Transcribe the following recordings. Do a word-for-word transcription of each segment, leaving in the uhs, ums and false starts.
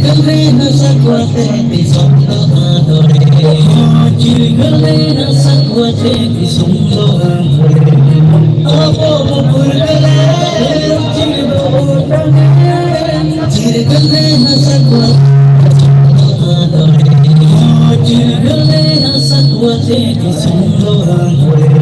ᱪᱤᱨᱜᱟᱹᱞ ᱨᱮᱱᱟᱜ ᱥᱟᱠᱣᱟ ᱛᱮ ᱫᱤᱥᱚᱢ ᱫᱚ ᱟᱸᱫᱳᱲ ᱨᱮ᱾ ᱪᱤᱨᱜᱟᱹᱞ ᱨᱮᱱᱟᱜ ᱥᱟᱠᱣᱟ ᱛᱮ ᱫᱤᱥᱚᱢ ᱫᱚ ᱟᱸᱫᱳᱲ ᱨᱮ᱾ ᱟᱵᱚ ᱵᱚ ᱯᱷᱩᱨᱜᱟᱹᱞ ᱮᱱ, ᱪᱤᱨ ᱫᱚ ᱚᱴᱟᱝ ᱮᱱ᱾ ᱪᱤᱨᱜᱟᱹᱞ ᱨᱮᱱᱟᱜ ᱥᱟᱠᱣᱟ ᱛᱮ ᱫᱤᱥᱚᱢ ᱫᱚ ᱟᱸᱫᱳᱲ ᱨᱮ᱾ ᱪᱤᱨᱜᱟᱹᱞ ᱨᱮᱱᱟᱜ ᱥᱟᱠᱣᱟ ᱛᱮ ᱫᱤᱥᱚᱢ ᱫᱚ ᱟᱸᱫᱳᱲ ᱨᱮ᱾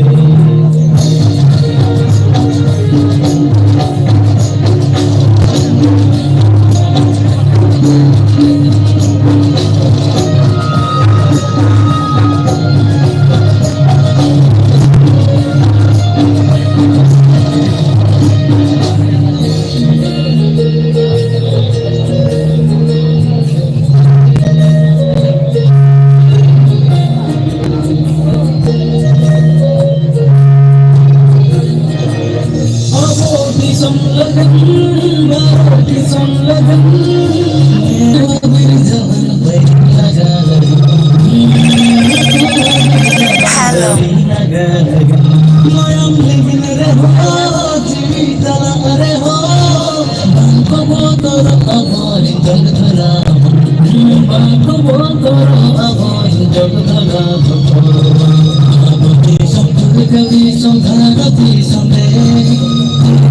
ᱟᱵᱚ ᱫᱤᱥᱚᱢ ᱞᱟᱹᱜᱤᱫ, ᱵᱷᱟᱨᱚᱛ ᱫᱤᱥᱚᱢ ᱞᱟᱹᱜᱤᱫ, ᱵᱤᱨ ᱡᱟᱣᱟᱱ ᱵᱟᱹᱭᱨᱤ ᱞᱟᱜᱟ ᱞᱟᱹᱜᱤᱫ᱾ ᱦᱮᱞᱳ᱾ ᱵᱟᱹᱭᱨᱤ ᱞᱟᱜᱟ ᱞᱟᱹᱜᱤᱫ᱾ ᱢᱟᱭᱟᱢ ᱞᱤᱸᱜᱤᱱ ᱨᱮᱦᱚᱸ, ᱡᱤᱣᱤ ᱪᱟᱞᱟᱜ ᱨᱮᱦᱚᱸ, ᱵᱟᱝ ᱠᱚ ᱵᱚᱛᱚᱨᱚᱜ ᱟᱵᱚᱨᱮᱱ ᱡᱚᱜᱽ ᱫᱷᱚᱨᱟ᱾ ᱵᱟᱝ ᱠᱚ ᱵᱚᱛᱚᱨᱚᱜ ᱟᱵᱚᱨᱮᱱ ᱡᱚᱜᱽ ᱫᱷᱚᱨᱟ᱾ ᱟᱵᱚ ᱫᱤᱥᱚᱢ ᱯᱷᱩᱨᱜᱟᱹᱞ ᱫᱤᱥᱚᱢ ᱵᱷᱟᱨᱚᱛ ᱫᱤᱥᱚᱢ ᱨᱮ,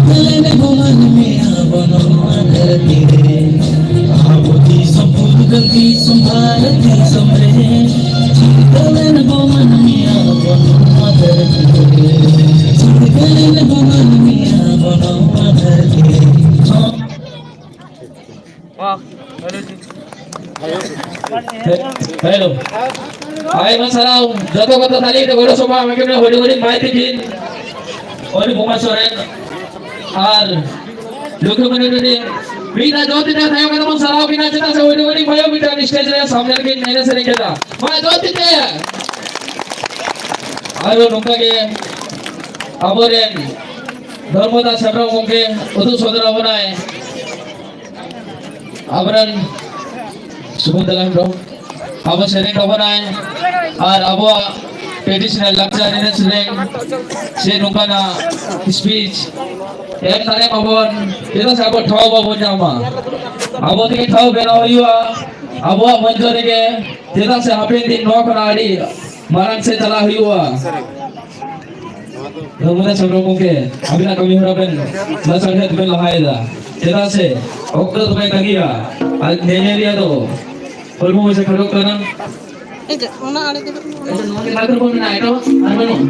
ᱯᱷᱩᱨᱜᱟᱹᱞ ᱮᱱ ᱵᱚ ᱢᱟᱹᱱᱢᱤ ᱟᱵᱚ ᱱᱚᱣᱟ ᱫᱷᱟᱹᱨᱛᱤ ᱨᱮ᱾ ᱟᱵᱚ ᱫᱤᱥᱚᱢ ᱯᱷᱩᱨᱜᱟᱹᱞ ᱫᱤᱥᱚᱢ ᱵᱷᱟᱨᱚᱛ ᱫᱤᱥᱚᱢ ᱨᱮ, ᱯᱷᱩᱨᱜᱟᱹᱞ ᱮᱱ ᱵᱚ ᱢᱟᱹᱱᱢᱤ ᱟᱵᱚ ᱱᱚᱣᱟ ᱫᱷᱟᱹᱨᱛᱤ ᱨᱮ᱾ ᱯᱷᱩᱨᱜᱟᱹᱞ ᱮᱱ ᱵᱚ ᱢᱟᱹᱱᱢᱤ ᱟᱵᱚ ᱱᱚᱣᱟ ᱫᱷᱟᱹᱨᱛᱤ ᱨᱮ᱾ ᱦᱮᱞᱳ᱾ ᱟᱭᱢᱟ ᱥᱟᱨᱦᱟᱣ ᱡᱚᱛᱚ ᱠᱚ ᱛᱟᱞᱤ ᱛᱮ ᱜᱚᱲᱚ ᱥᱚᱯᱚᱦᱚᱫ ᱮᱢᱟ ᱠᱚ ᱠᱟᱱᱟ, ᱦᱩᱰᱤᱧ ᱦᱩᱰᱤᱧ ᱢᱟᱹᱭ ᱛᱟᱹᱠᱤᱱ, ᱚᱱᱤ ᱵᱚᱸᱜᱟ ᱥᱚᱨᱮᱱ ᱟᱨ ᱞᱩᱠᱷᱩ ᱢᱩᱨᱢᱩ᱾ ᱢᱤᱫ ᱫᱷᱟᱣ ᱡᱚᱛᱚ ᱛᱤ ᱛᱮ ᱛᱟᱭᱚᱢ ᱠᱟᱛᱮ ᱵᱚᱱ ᱥᱟᱨᱦᱟᱣ ᱠᱤᱱᱟ, ᱪᱮᱫᱟᱜ ᱥᱮ ᱦᱩᱰᱤᱧ ᱦᱩᱰᱤᱧ ᱢᱟᱹᱭ ᱵᱟᱹᱵᱩ ᱢᱤᱫᱴᱟᱝ ᱥᱴᱮᱡ ᱨᱮ ᱥᱟᱢᱱᱮ ᱨᱮᱠᱤᱱ ᱮᱱᱮᱡ ᱥᱮᱨᱮᱧ ᱠᱮᱫᱟ᱾ ᱢᱟ ᱡᱚᱛᱚ ᱛᱤ ᱛᱮ᱾ ᱟᱨᱚ ᱱᱚᱝᱠᱟ ᱜᱮ ᱟᱵᱚᱨᱮᱱ ᱫᱷᱚᱨᱢᱚ ᱫᱟᱥ ᱦᱮᱢᱵᱨᱚᱢ ᱜᱚᱢᱠᱮ ᱩᱫᱩᱜ ᱥᱚᱫᱚᱨ ᱟᱵᱚᱱᱟᱭ᱾ ᱟᱵᱚᱨᱮᱱ ᱥᱩᱵᱚᱫᱷ ᱫᱟᱞᱟᱱ ᱫᱚ ᱟᱵᱚ ᱥᱮᱨᱮᱧ ᱛᱟᱵᱚᱱᱟᱭ ᱟᱨ ᱟᱵᱚᱣᱟᱜ traditional ᱞᱟᱠᱪᱟᱨ ᱮᱱᱮᱡ ᱥᱮᱨᱮᱧ ᱥᱮ ᱱᱚᱝᱠᱟᱱᱟᱜ speech ᱮᱢ ᱫᱟᱲᱮᱭᱟᱜ ᱢᱟᱵᱚᱱ, ᱪᱮᱫᱟᱜ ᱥᱮ ᱟᱵᱚ ᱴᱷᱟᱶ ᱵᱟᱵᱚᱱ ᱧᱟᱢᱟ᱾ ᱟᱵᱚ ᱛᱮᱜᱮ ᱴᱷᱟᱶ ᱵᱮᱱᱟᱣ ᱦᱩᱭᱩᱜᱼᱟ ᱟᱵᱚᱣᱟᱜ ᱢᱚᱧᱪᱚ ᱨᱮᱜᱮ, ᱪᱮᱫᱟᱜ ᱥᱮ ᱦᱟᱯᱮᱱ ᱫᱤᱱ ᱱᱚᱣᱟ ᱠᱷᱚᱱᱟᱜ ᱟᱹᱰᱤ ᱢᱟᱨᱟᱝ ᱥᱮᱫ ᱪᱟᱞᱟᱜ ᱦᱩᱭᱩᱜᱼᱟ᱾ ᱫᱷᱚᱨᱢᱚᱫᱟᱥ ᱦᱮᱢᱵᱨᱚᱢ ᱜᱚᱢᱠᱮ, ᱟᱹᱵᱤᱱᱟᱜ ᱠᱟᱹᱢᱤ ᱦᱚᱨᱟ ᱵᱮᱱ ᱞᱟᱥᱟᱲᱦᱮᱫ ᱵᱮᱱ ᱞᱟᱦᱟᱭᱮᱫᱟ, ᱪᱮᱫᱟᱜ ᱥᱮ ᱚᱠᱛᱚ ᱫᱚ ᱵᱟᱭ ᱛᱟᱺᱜᱤᱭᱟ᱾ ᱟᱨ ᱧᱮᱧᱮᱞᱤᱭᱟᱹ ᱫᱚ ᱦᱚᱲᱢᱚ ᱢᱚᱡᱟ ᱠᱷᱟᱰᱚᱜ ᱠᱟᱱᱟ᱾ ᱮᱭ ᱡᱮ, ᱚᱱᱟ ᱟᱲᱮ ᱛᱮᱫᱚ ᱟᱪᱪᱷᱟ, ᱱᱚᱣᱟ ᱜᱮ ᱢᱟᱭᱠᱨᱳᱯᱷᱳᱱ ᱢᱮᱱᱟᱜᱼᱟ, ᱮᱴᱟᱜ ᱟᱨ ᱵᱟᱹᱱᱩᱜᱼᱟ?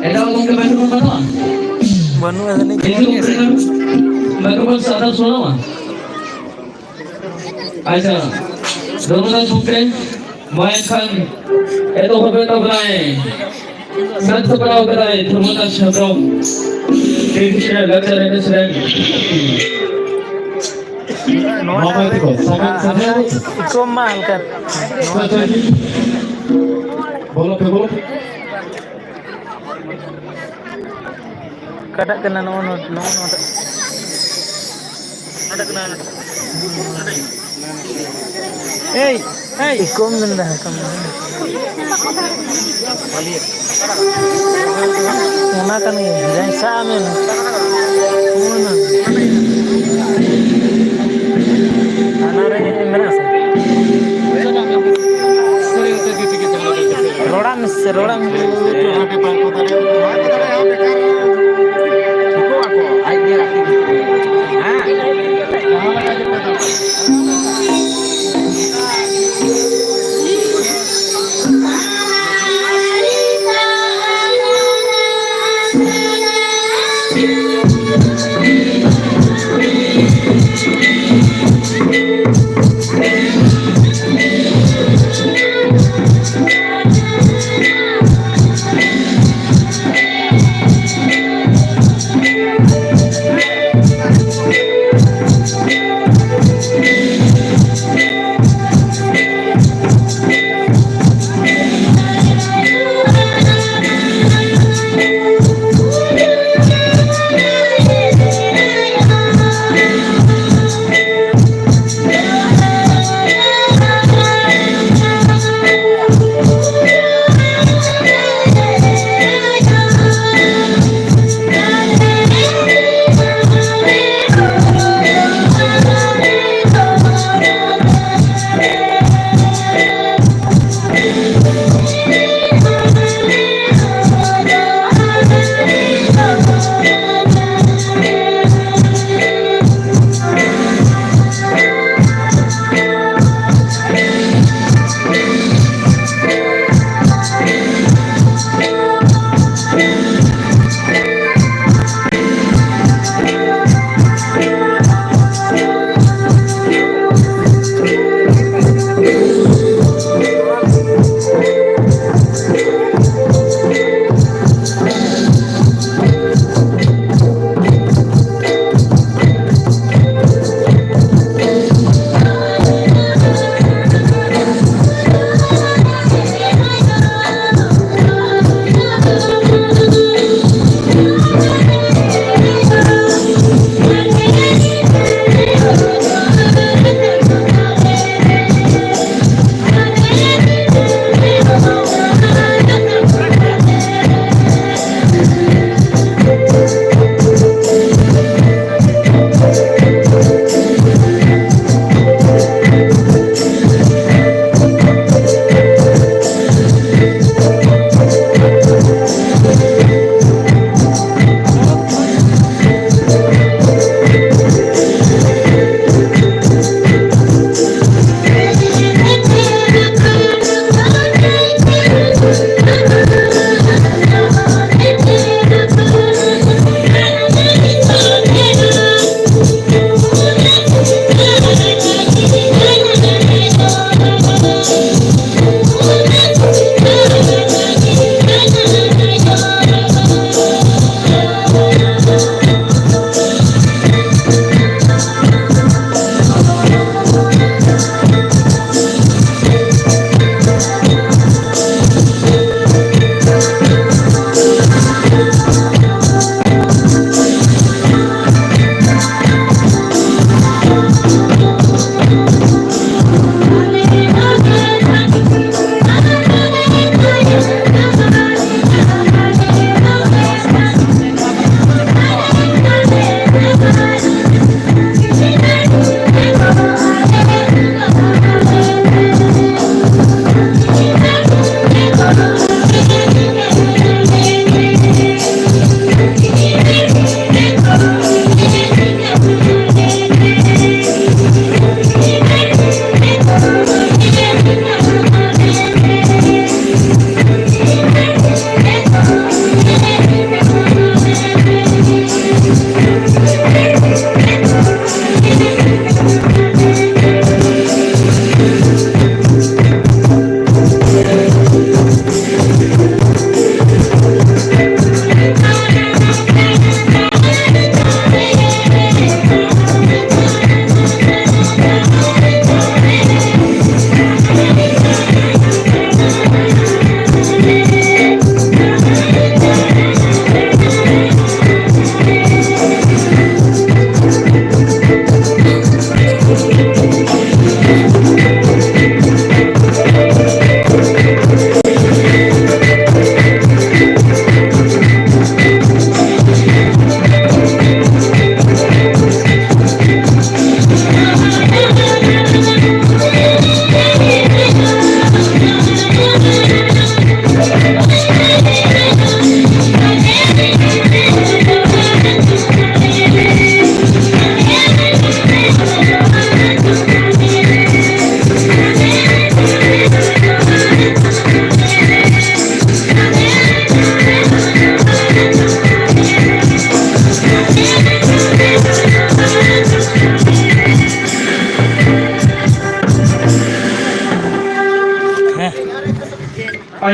ᱮᱴᱟᱜ ᱜᱚᱢᱠᱮ ᱢᱟᱭᱠᱨᱳᱯᱷᱳᱱ ᱵᱟᱹᱱᱩᱜᱼᱟ? ᱵᱟᱹᱱᱩᱜᱼᱟ, ᱡᱟᱹᱱᱤᱡ ᱮᱭ ᱡᱮ, ᱵᱟᱹᱱᱩᱜᱼᱟ᱾ ᱢᱟᱭᱠᱨᱳᱯᱷᱳᱱ ᱥᱟᱫᱟ ᱥᱚᱲᱚᱣᱟ᱾ ᱟᱪᱪᱷᱟ, ᱨᱚᱜᱷᱩᱱᱟᱛᱷ ᱜᱚᱢᱠᱮ, ᱢᱟ ᱮᱱᱠᱷᱟᱱ ᱮᱛᱚᱦᱚᱵ ᱮ ᱛᱟᱵᱚᱱᱟᱭ, ᱥᱟᱹᱛ ᱥᱟᱯᱲᱟᱣ ᱠᱟᱫᱟᱭ ᱫᱷᱚᱨᱢᱚᱫᱟᱥ ᱦᱮᱢᱵᱨᱚᱢ, traditional ᱞᱟᱠᱪᱟᱨ ᱮᱱᱮᱡ ᱥᱮᱨᱮᱧ᱾ ᱱᱚᱣᱟ ᱢᱟᱹᱭ ᱛᱟᱠᱚ, ᱥᱟᱜᱮᱱ, ᱥᱟᱜᱮᱱ᱾ ᱠᱚᱢ ᱢᱟ ᱦᱟᱞᱠᱟ᱾ ᱟᱪᱪᱷᱟ, ᱴᱷᱤᱠ᱾ ᱵᱚᱞᱚ ᱯᱮ, ᱵᱚᱞᱚ ᱯᱮ᱾ ᱚᱠᱟᱴᱟᱜ ᱠᱟᱱᱟ? ᱱᱚᱜᱼᱚ ᱱᱚᱣᱟ, ᱱᱚᱜᱼᱚ ᱱᱚᱣᱟᱴᱟᱜ᱾ ᱮᱭ, ᱮᱭ᱾ ᱤᱠᱳᱢ ᱢᱮᱱᱫᱟ, ᱤᱠᱳᱢ ᱢᱮᱱᱫᱟ᱾ ᱚᱱᱟ ᱠᱟᱱ ᱜᱮᱭᱟ, ᱡᱟᱦᱟᱸᱭ ᱥᱟᱵ ᱢᱮ᱾ ᱦᱟᱱᱟ ᱨᱮ ᱧᱩᱛᱩᱢ ᱢᱮᱱᱟᱜᱼᱟ ᱥᱮ? ᱨᱚᱲᱟᱜ ᱢᱮᱥᱮ, ᱨᱚᱲᱟᱜ ᱢᱮ᱾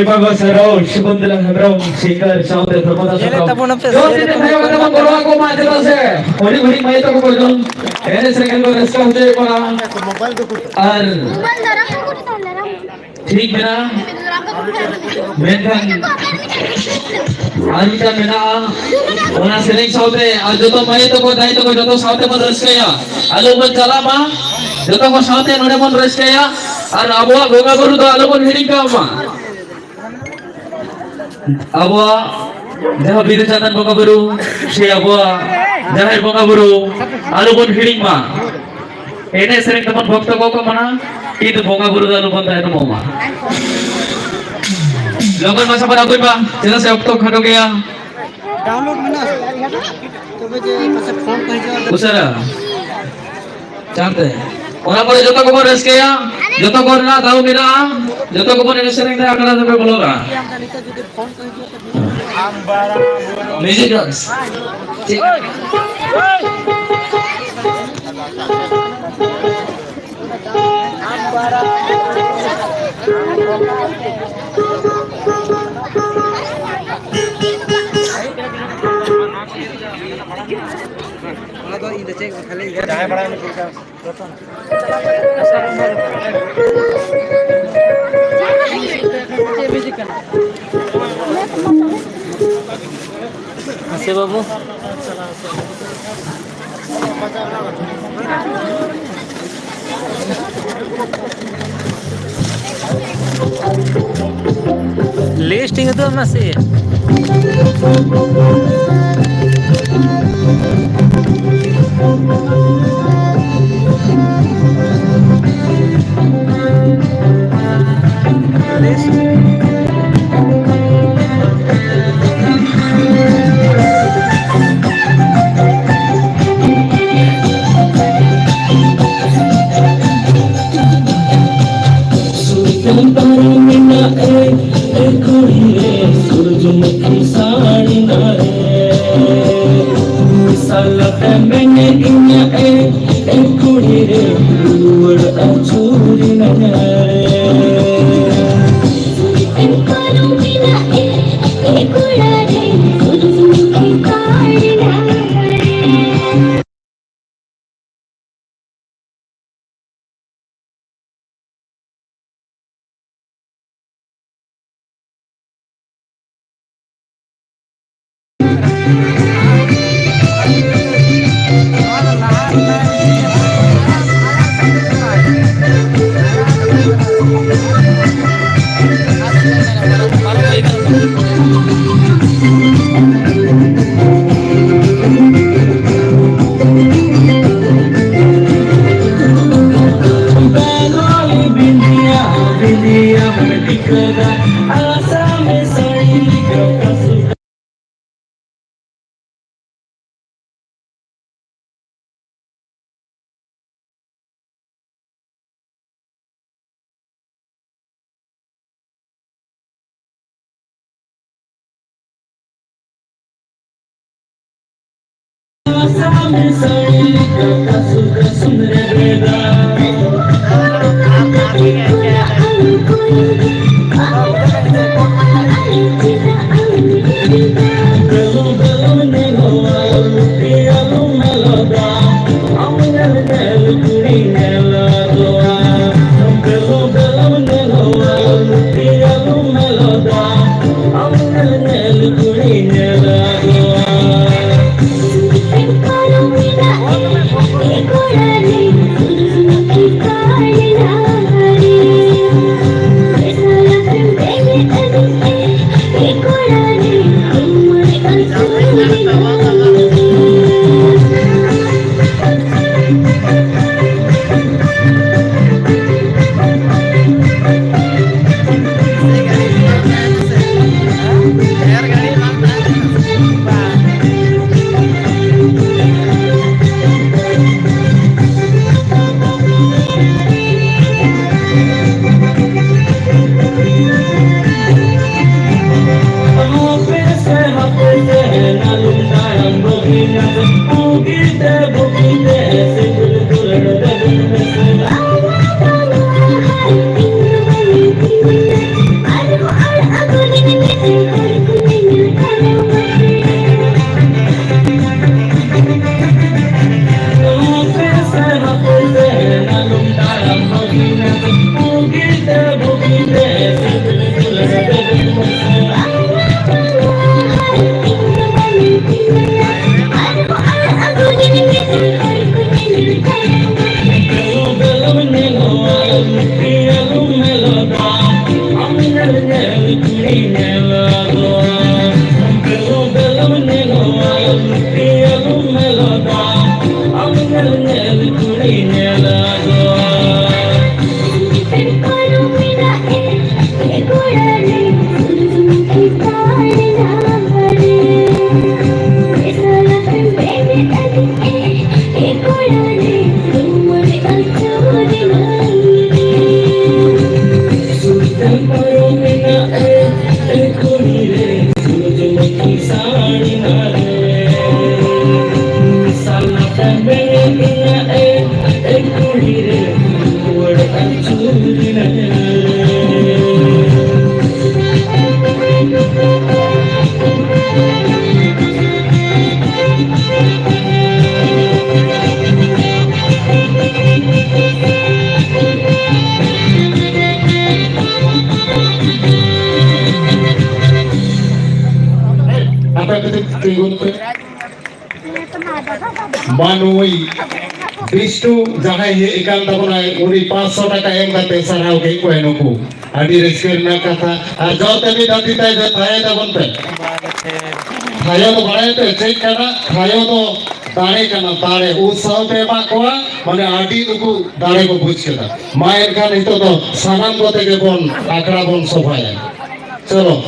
ᱵᱟᱵᱟ ᱥᱟᱨᱟᱣ, ᱥᱩᱵᱚᱱᱫᱨᱟ ᱦᱮᱢᱵᱨᱚᱢ, ᱥᱤᱝᱜᱟᱨ ᱥᱟᱶᱛᱮ ᱯᱨᱚᱢᱳᱫ ᱧᱮᱞᱮᱫ ᱥᱟᱢᱵᱨᱟᱢ᱾ ᱛᱟᱵᱚᱱᱟᱯᱮ, ᱡᱚᱛᱚ ᱥᱮ ᱡᱩᱫᱤ ᱨᱚᱠᱚᱢ ᱵᱷᱟᱭ ᱠᱚ ᱵᱚᱱ ᱜᱚᱲᱚ ᱟᱠᱚ ᱢᱟ, ᱪᱮᱫᱟᱜ ᱥᱮ ᱦᱩᱰᱤᱧ ᱦᱩᱰᱤᱧ ᱢᱟᱹᱭ ᱛᱟᱠᱚ ᱠᱚ ᱡᱚᱱ ᱮᱱᱮᱡ ᱥᱮᱨᱮᱧ ᱠᱚ ᱨᱟᱹᱥᱠᱟᱹ ᱦᱚᱪᱚᱭᱮᱫ ᱵᱚᱱᱟ᱾ ᱟᱨ ᱴᱷᱤᱠ ᱢᱮᱱᱟᱜᱼᱟ, ᱢᱮᱱᱠᱷᱟᱱ ᱟᱨ ᱢᱤᱫᱴᱟᱝ ᱢᱮᱱᱟᱜᱼᱟ, ᱚᱱᱟ ᱥᱮᱨᱮᱧ ᱥᱟᱶᱛᱮ ᱟᱨ ᱡᱚᱛᱚ ᱢᱟᱹᱭ ᱛᱟᱠᱚ, ᱫᱟᱹᱭ ᱛᱟᱠᱚ, ᱡᱚᱛᱚ ᱥᱟᱶᱛᱮ ᱵᱚᱱ ᱨᱟᱹᱥᱠᱟᱹᱭᱟ᱾ ᱟᱞᱚ ᱵᱚᱱ ᱪᱟᱞᱟᱜ ᱢᱟ, ᱡᱚᱛᱚ ᱠᱚ ᱥᱟᱶᱛᱮ ᱱᱚᱰᱮ ᱵᱚᱱ ᱨᱟᱹᱥᱠᱟᱹᱭᱟ᱾ ᱟᱨ ᱟᱵᱚᱣᱟᱜ ᱵᱚᱸᱜᱟ ᱵᱩᱨᱩ ᱫᱚ ᱟᱞᱚ ᱵᱚᱱ ᱦᱤᱲᱤᱧ ᱠᱟᱜ ᱢᱟ᱾ ᱟᱵᱚᱣᱟᱜ ᱡᱟᱦᱟᱸ ᱵᱤᱫᱩ ᱪᱟᱸᱫᱟᱱ ᱵᱚᱸᱜᱟ ᱵᱩᱨᱩ ᱥᱮ ᱟᱵᱚᱣᱟᱜ ᱡᱟᱦᱮᱨ ᱵᱚᱸᱜᱟ ᱵᱩᱨᱩ ᱟᱞᱚ ᱵᱚᱱ ᱦᱤᱲᱤᱧ ᱢᱟ᱾ ᱮᱱᱮᱡ ᱥᱮᱨᱮᱧ ᱛᱟᱵᱚᱱ ᱵᱷᱚᱠᱛᱚ ᱠᱚ ᱠᱚ ᱢᱟᱱᱟ, ᱠᱤᱱᱛᱩ ᱵᱚᱸᱜᱟ ᱵᱩᱨᱩ ᱫᱚ ᱟᱞᱚ ᱵᱚᱱ ᱛᱟᱭᱱᱚᱢᱚᱜ ᱢᱟ᱾ ᱞᱚᱜᱚᱱ ᱢᱟᱪᱷᱟ ᱵᱚᱱ ᱟᱹᱜᱩᱭ ᱢᱟ, ᱪᱮᱫᱟᱜ ᱥᱮ ᱚᱠᱛᱚ ᱠᱷᱟᱴᱚ ᱜᱮᱭᱟ᱾ ᱰᱟᱣᱩᱱᱞᱳᱰ ᱢᱮᱱᱟᱜᱼᱟ ᱥᱮ? ᱛᱚᱵᱮ ᱡᱮ ᱯᱟᱥᱮ ᱯᱷᱳᱱ ᱠᱚ ᱦᱤᱡᱩᱜᱼᱟ᱾ ᱩᱥᱟᱹᱨᱟ᱾ ᱪᱟᱬᱛᱮ᱾ ᱚᱱᱟ ᱯᱚᱨᱮ ᱡᱚᱛᱚ ᱠᱚᱵᱚᱱ ᱨᱟᱹᱥᱠᱟᱹᱭᱟ, ᱡᱚᱛᱚ ᱠᱚ ᱨᱮᱱᱟᱜ ᱫᱟᱣ ᱢᱮᱱᱟᱜᱼᱟ, ᱡᱚᱛᱚ ᱠᱚᱵᱚᱱ ᱮᱱᱮᱡ ᱥᱮᱨᱮᱧ ᱛᱮ ᱟᱠᱷᱲᱟ ᱫᱚᱯᱮ ᱵᱚᱞᱚᱜᱼᱟ᱾ ᱱᱤᱛᱚᱜ ᱡᱩᱫᱤ ᱯᱷᱳᱱ ᱠᱚ ᱦᱤᱡᱩᱜᱼᱟ, ᱛᱚᱵᱮ ᱢᱤᱭᱩᱡᱤᱠ ᱰᱟᱱᱥ᱾ ᱴᱷᱤᱠ᱾ ᱚᱱᱟ ᱫᱚ ᱤᱧ ᱫᱚ ᱪᱮᱫ ᱠᱷᱟᱹᱞᱤ ᱡᱟᱦᱟᱸᱭ ᱵᱟᱲᱟᱭ ᱩᱱᱤ ᱪᱮᱫ ᱞᱮᱠᱟ ᱡᱚᱛᱚᱱ᱾ ᱢᱟᱥᱮ ᱵᱟᱹᱵᱩ᱾ ᱞᱤᱥᱴ ᱤᱧ ᱩᱫᱩᱜ ᱟᱢᱟ ᱥᱮ? ᱥᱩᱨᱡᱚᱢ ᱯᱟᱨᱚᱢᱮᱱᱟ ᱮ, ᱮ ᱠᱩᱲᱤ ᱨᱮ, ᱥᱩᱨᱡᱚᱢᱩᱠᱷᱤ ᱥᱟᱲᱤᱱᱟ ᱨᱮ᱾ ᱥᱟᱞᱟᱛᱮ ᱢᱮᱱᱮᱫ ᱤᱧᱟ ᱮ, ᱮ ᱠᱩᱲᱤ ᱨᱮ, ᱨᱩᱣᱟᱹᱲ ᱟᱹᱪᱩᱨᱤᱱᱟ ᱨᱮ᱾ ᱢᱟ ᱱᱩᱭ ᱵᱤᱥᱱᱩ ᱡᱟᱦᱟᱸᱭ ᱦᱮᱡ ᱟᱠᱟᱱ ᱛᱟᱵᱚᱱᱟᱭ, ᱩᱱᱤ ᱯᱟᱸᱪᱥᱚ ᱴᱟᱠᱟ ᱮᱢ ᱠᱟᱛᱮ ᱥᱟᱨᱦᱟᱣ ᱠᱮᱫ ᱠᱚᱣᱟᱭ ᱱᱩᱠᱩ᱾ ᱟᱹᱰᱤ ᱨᱟᱹᱥᱠᱟᱹ ᱨᱮᱱᱟᱜ ᱠᱟᱛᱷᱟ᱾ ᱟᱨ ᱡᱚᱨ ᱛᱮ ᱢᱤᱫ ᱫᱷᱟᱣ ᱛᱤ ᱛᱟᱭ ᱫᱚ ᱛᱷᱟᱭᱚ ᱛᱟᱵᱚᱱ ᱯᱮ᱾ ᱛᱷᱟᱭᱚ ᱫᱚ ᱵᱟᱲᱟᱭ ᱯᱮ ᱪᱮᱫ ᱠᱟᱱᱟ? ᱛᱷᱟᱭᱚ ᱫᱚ ᱫᱟᱲᱮ ᱠᱟᱱᱟ, ᱫᱟᱲᱮ᱾ ᱩᱛᱥᱟᱦᱚ ᱯᱮ ᱮᱢᱟᱜ ᱠᱚᱣᱟ, ᱢᱟᱱᱮ ᱟᱹᱰᱤ ᱱᱩᱠᱩ ᱫᱟᱲᱮ ᱠᱚ ᱵᱩᱡᱽ ᱠᱮᱫᱟ᱾ ᱢᱟ ᱮᱱᱠᱷᱟᱱ ᱱᱤᱛᱚᱜ ᱫᱚ ᱥᱟᱱᱟᱢ ᱠᱚᱛᱮ ᱜᱮᱵᱚᱱ ᱟᱠᱷᱲᱟ ᱵᱚᱱ ᱥᱚᱵᱷᱟᱭᱟ᱾ ᱪᱚᱞᱚ᱾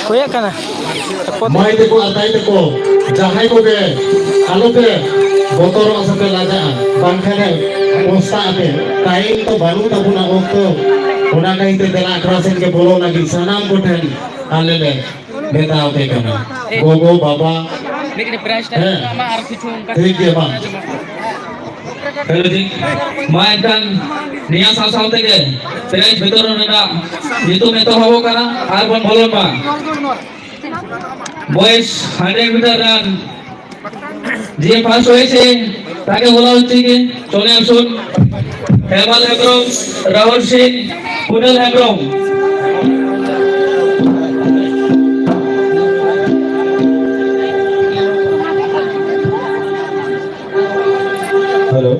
ᱦᱩᱭᱩᱜ ᱠᱟᱱᱟ᱾ ᱢᱟᱹᱭ ᱛᱟᱠᱚ ᱟᱨ ᱫᱟᱹᱭ ᱛᱟᱠᱚ, ᱡᱟᱦᱟᱸᱭ ᱠᱚᱜᱮ ᱟᱞᱚᱯᱮ ᱵᱚᱛᱚᱨᱚᱜᱼᱟ ᱥᱮᱯᱮ ᱞᱟᱡᱟᱜᱼᱟ, ᱵᱟᱝᱠᱷᱟᱱ ᱯᱚᱥᱛᱟᱜ ᱟᱯᱮ᱾ ᱴᱟᱭᱤᱢ ᱫᱚ ᱵᱟᱹᱱᱩᱜ ᱛᱟᱵᱚᱱᱟ, ᱚᱠᱛᱚ᱾ ᱚᱱᱟ ᱠᱷᱟᱹᱛᱤᱨ ᱛᱮ ᱫᱮᱞᱟ ᱟᱠᱷᱲᱟ ᱥᱮᱫ ᱜᱮ ᱵᱚᱞᱚ ᱞᱟᱹᱜᱤᱫ ᱥᱟᱱᱟᱢ ᱠᱚᱴᱷᱮᱱ ᱟᱞᱮ ᱞᱮ ᱢᱮᱛᱟ ᱟᱯᱮ ᱠᱟᱱᱟ᱾ ᱜᱚᱜᱚ, ᱵᱟᱵᱟ, ᱢᱤᱫᱴᱮᱱ ᱯᱨᱟᱭᱤᱡᱽ ᱴᱟᱜ ᱦᱮᱸ᱾ ᱮᱢᱟ ᱟᱨ ᱠᱤᱪᱷᱩ ᱚᱱᱠᱟ ᱴᱷᱤᱠ ᱜᱮᱭᱟ, ᱢᱟ᱾ ᱦᱮᱞᱳ ᱡᱤ, ᱢᱟ ᱮᱱᱠᱷᱟᱱ ᱱᱤᱭᱟᱹ ᱥᱟᱶ ᱥᱟᱶ ᱛᱮᱜᱮ ᱯᱨᱟᱭᱤᱡᱽ ᱵᱤᱛᱚᱨᱚᱱ ᱨᱮᱱᱟᱜ ᱧᱩᱛᱩᱢ ᱮᱛᱚᱦᱚᱵᱚᱜ ᱠᱟᱱᱟ ᱟᱨ ᱵᱚᱱ ᱵᱚᱞᱚᱱ ᱢᱟ᱾ Boys hundred meter run, যে ফার্স্ট হয়েছে তাকে বলা হচ্ছে কি চলে আসুন। হেমাল হেমব্রম, রাহুল সিং, কুনাল হেমব্রম। হ্যালো।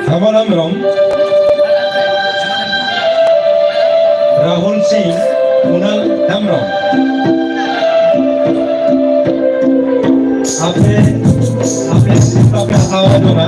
হেমন হেমব্রম, রাহুল সিং, কুনাল হেমব্রম। আপনি, আপনি আপনি আওয়াজ না।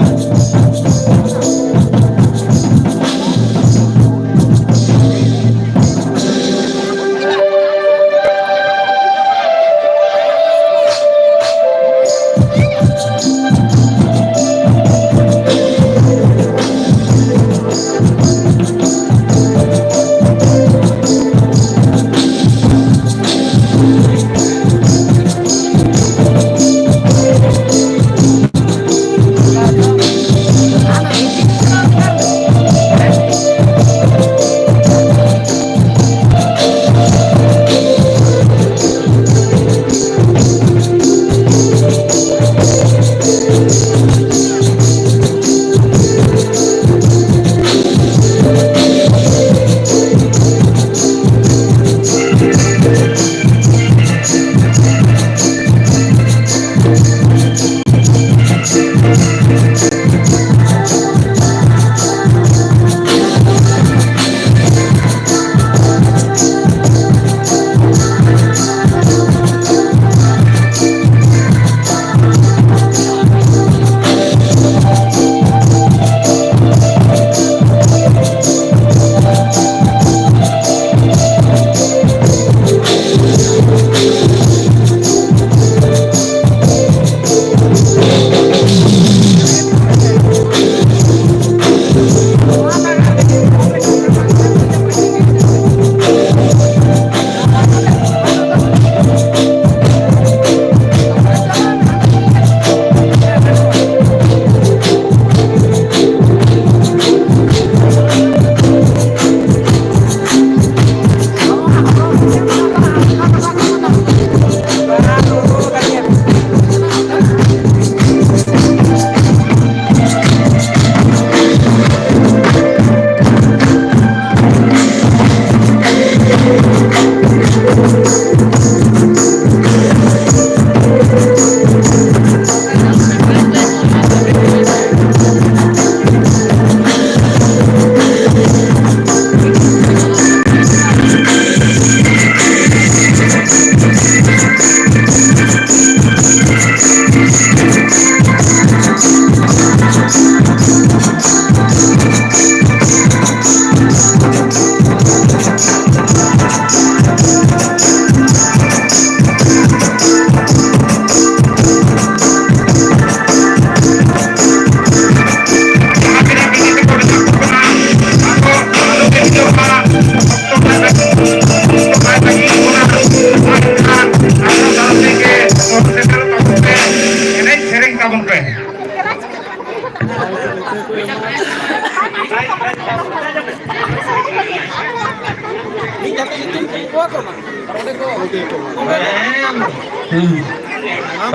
ᱦᱮᱸ᱾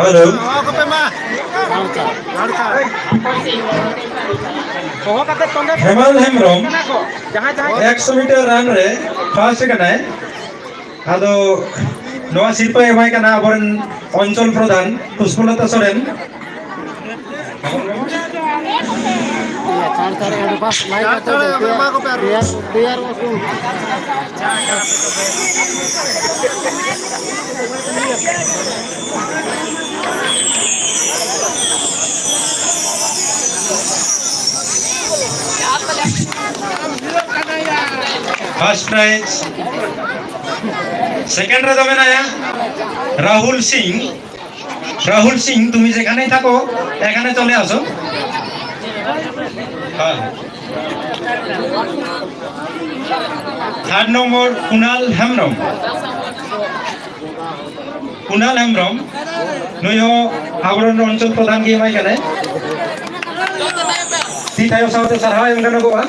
ᱦᱮᱞᱳ᱾ ᱦᱚᱦᱚ ᱠᱟᱛᱮ ᱛᱚᱸᱜᱮ ᱦᱮᱢᱟᱞ ᱦᱮᱢᱵᱨᱚᱢ ᱠᱟᱱᱟ ᱠᱚ᱾ ᱡᱟᱦᱟᱸᱭ, ᱡᱟᱦᱟᱸᱭ ᱮᱠᱥᱚ ᱢᱤᱴᱟᱨ ᱨᱟᱱ ᱨᱮ ᱯᱷᱟᱥᱴ ᱠᱟᱱᱟᱭ᱾ ᱟᱫᱚ ᱱᱚᱣᱟ ᱥᱤᱨᱯᱟᱹ ᱮᱢᱟᱭ ᱠᱟᱱᱟ ᱟᱵᱚᱨᱮᱱ ᱚᱧᱪᱚᱞ ᱯᱨᱚᱫᱷᱟᱱ ᱯᱩᱥᱯᱚᱞᱚᱛᱟ ᱥᱚᱨᱮᱱ᱾ ᱪᱟᱬ ᱪᱟᱬ ᱮᱰᱵᱷᱟᱱᱥ ᱞᱟᱭ ᱠᱟᱛᱮ ᱪᱟᱬ ᱪᱟᱬ ᱮᱢᱟ ᱠᱚᱯᱮ ᱟᱨ ᱛᱮᱭᱟᱨ, ᱛᱮᱭᱟᱨᱚᱜᱼᱟ ᱠᱚ᱾ ᱯᱷᱟᱥᱴ ᱯᱨᱟᱭᱤᱡᱽ, ᱥᱮᱠᱮᱱᱰ ᱨᱮᱫᱚ ᱢᱮᱱᱟᱭᱟ ᱨᱟᱦᱩᱞ ᱥᱤᱝ᱾ রাহুল সিং, তুমি যেখানেই থাকো, এখানে চলে আসো। হ্যাঁ। Third number, Kunal Hembrom. ᱠᱩᱱᱟᱞ ᱦᱮᱢᱵᱨᱚᱢ, ᱱᱩᱭ ᱦᱚᱸ ᱟᱵᱚᱨᱮᱱ ᱚᱧᱪᱚᱞ ᱯᱨᱚᱫᱷᱟᱱ ᱜᱮ ᱮᱢᱟᱭ ᱠᱟᱱᱟᱭ᱾ ᱛᱤ ᱛᱷᱟᱭᱚ ᱥᱟᱶᱛᱮ ᱥᱟᱨᱦᱟᱣ ᱮᱢ ᱜᱟᱱᱚᱜᱚᱜᱼᱟ᱾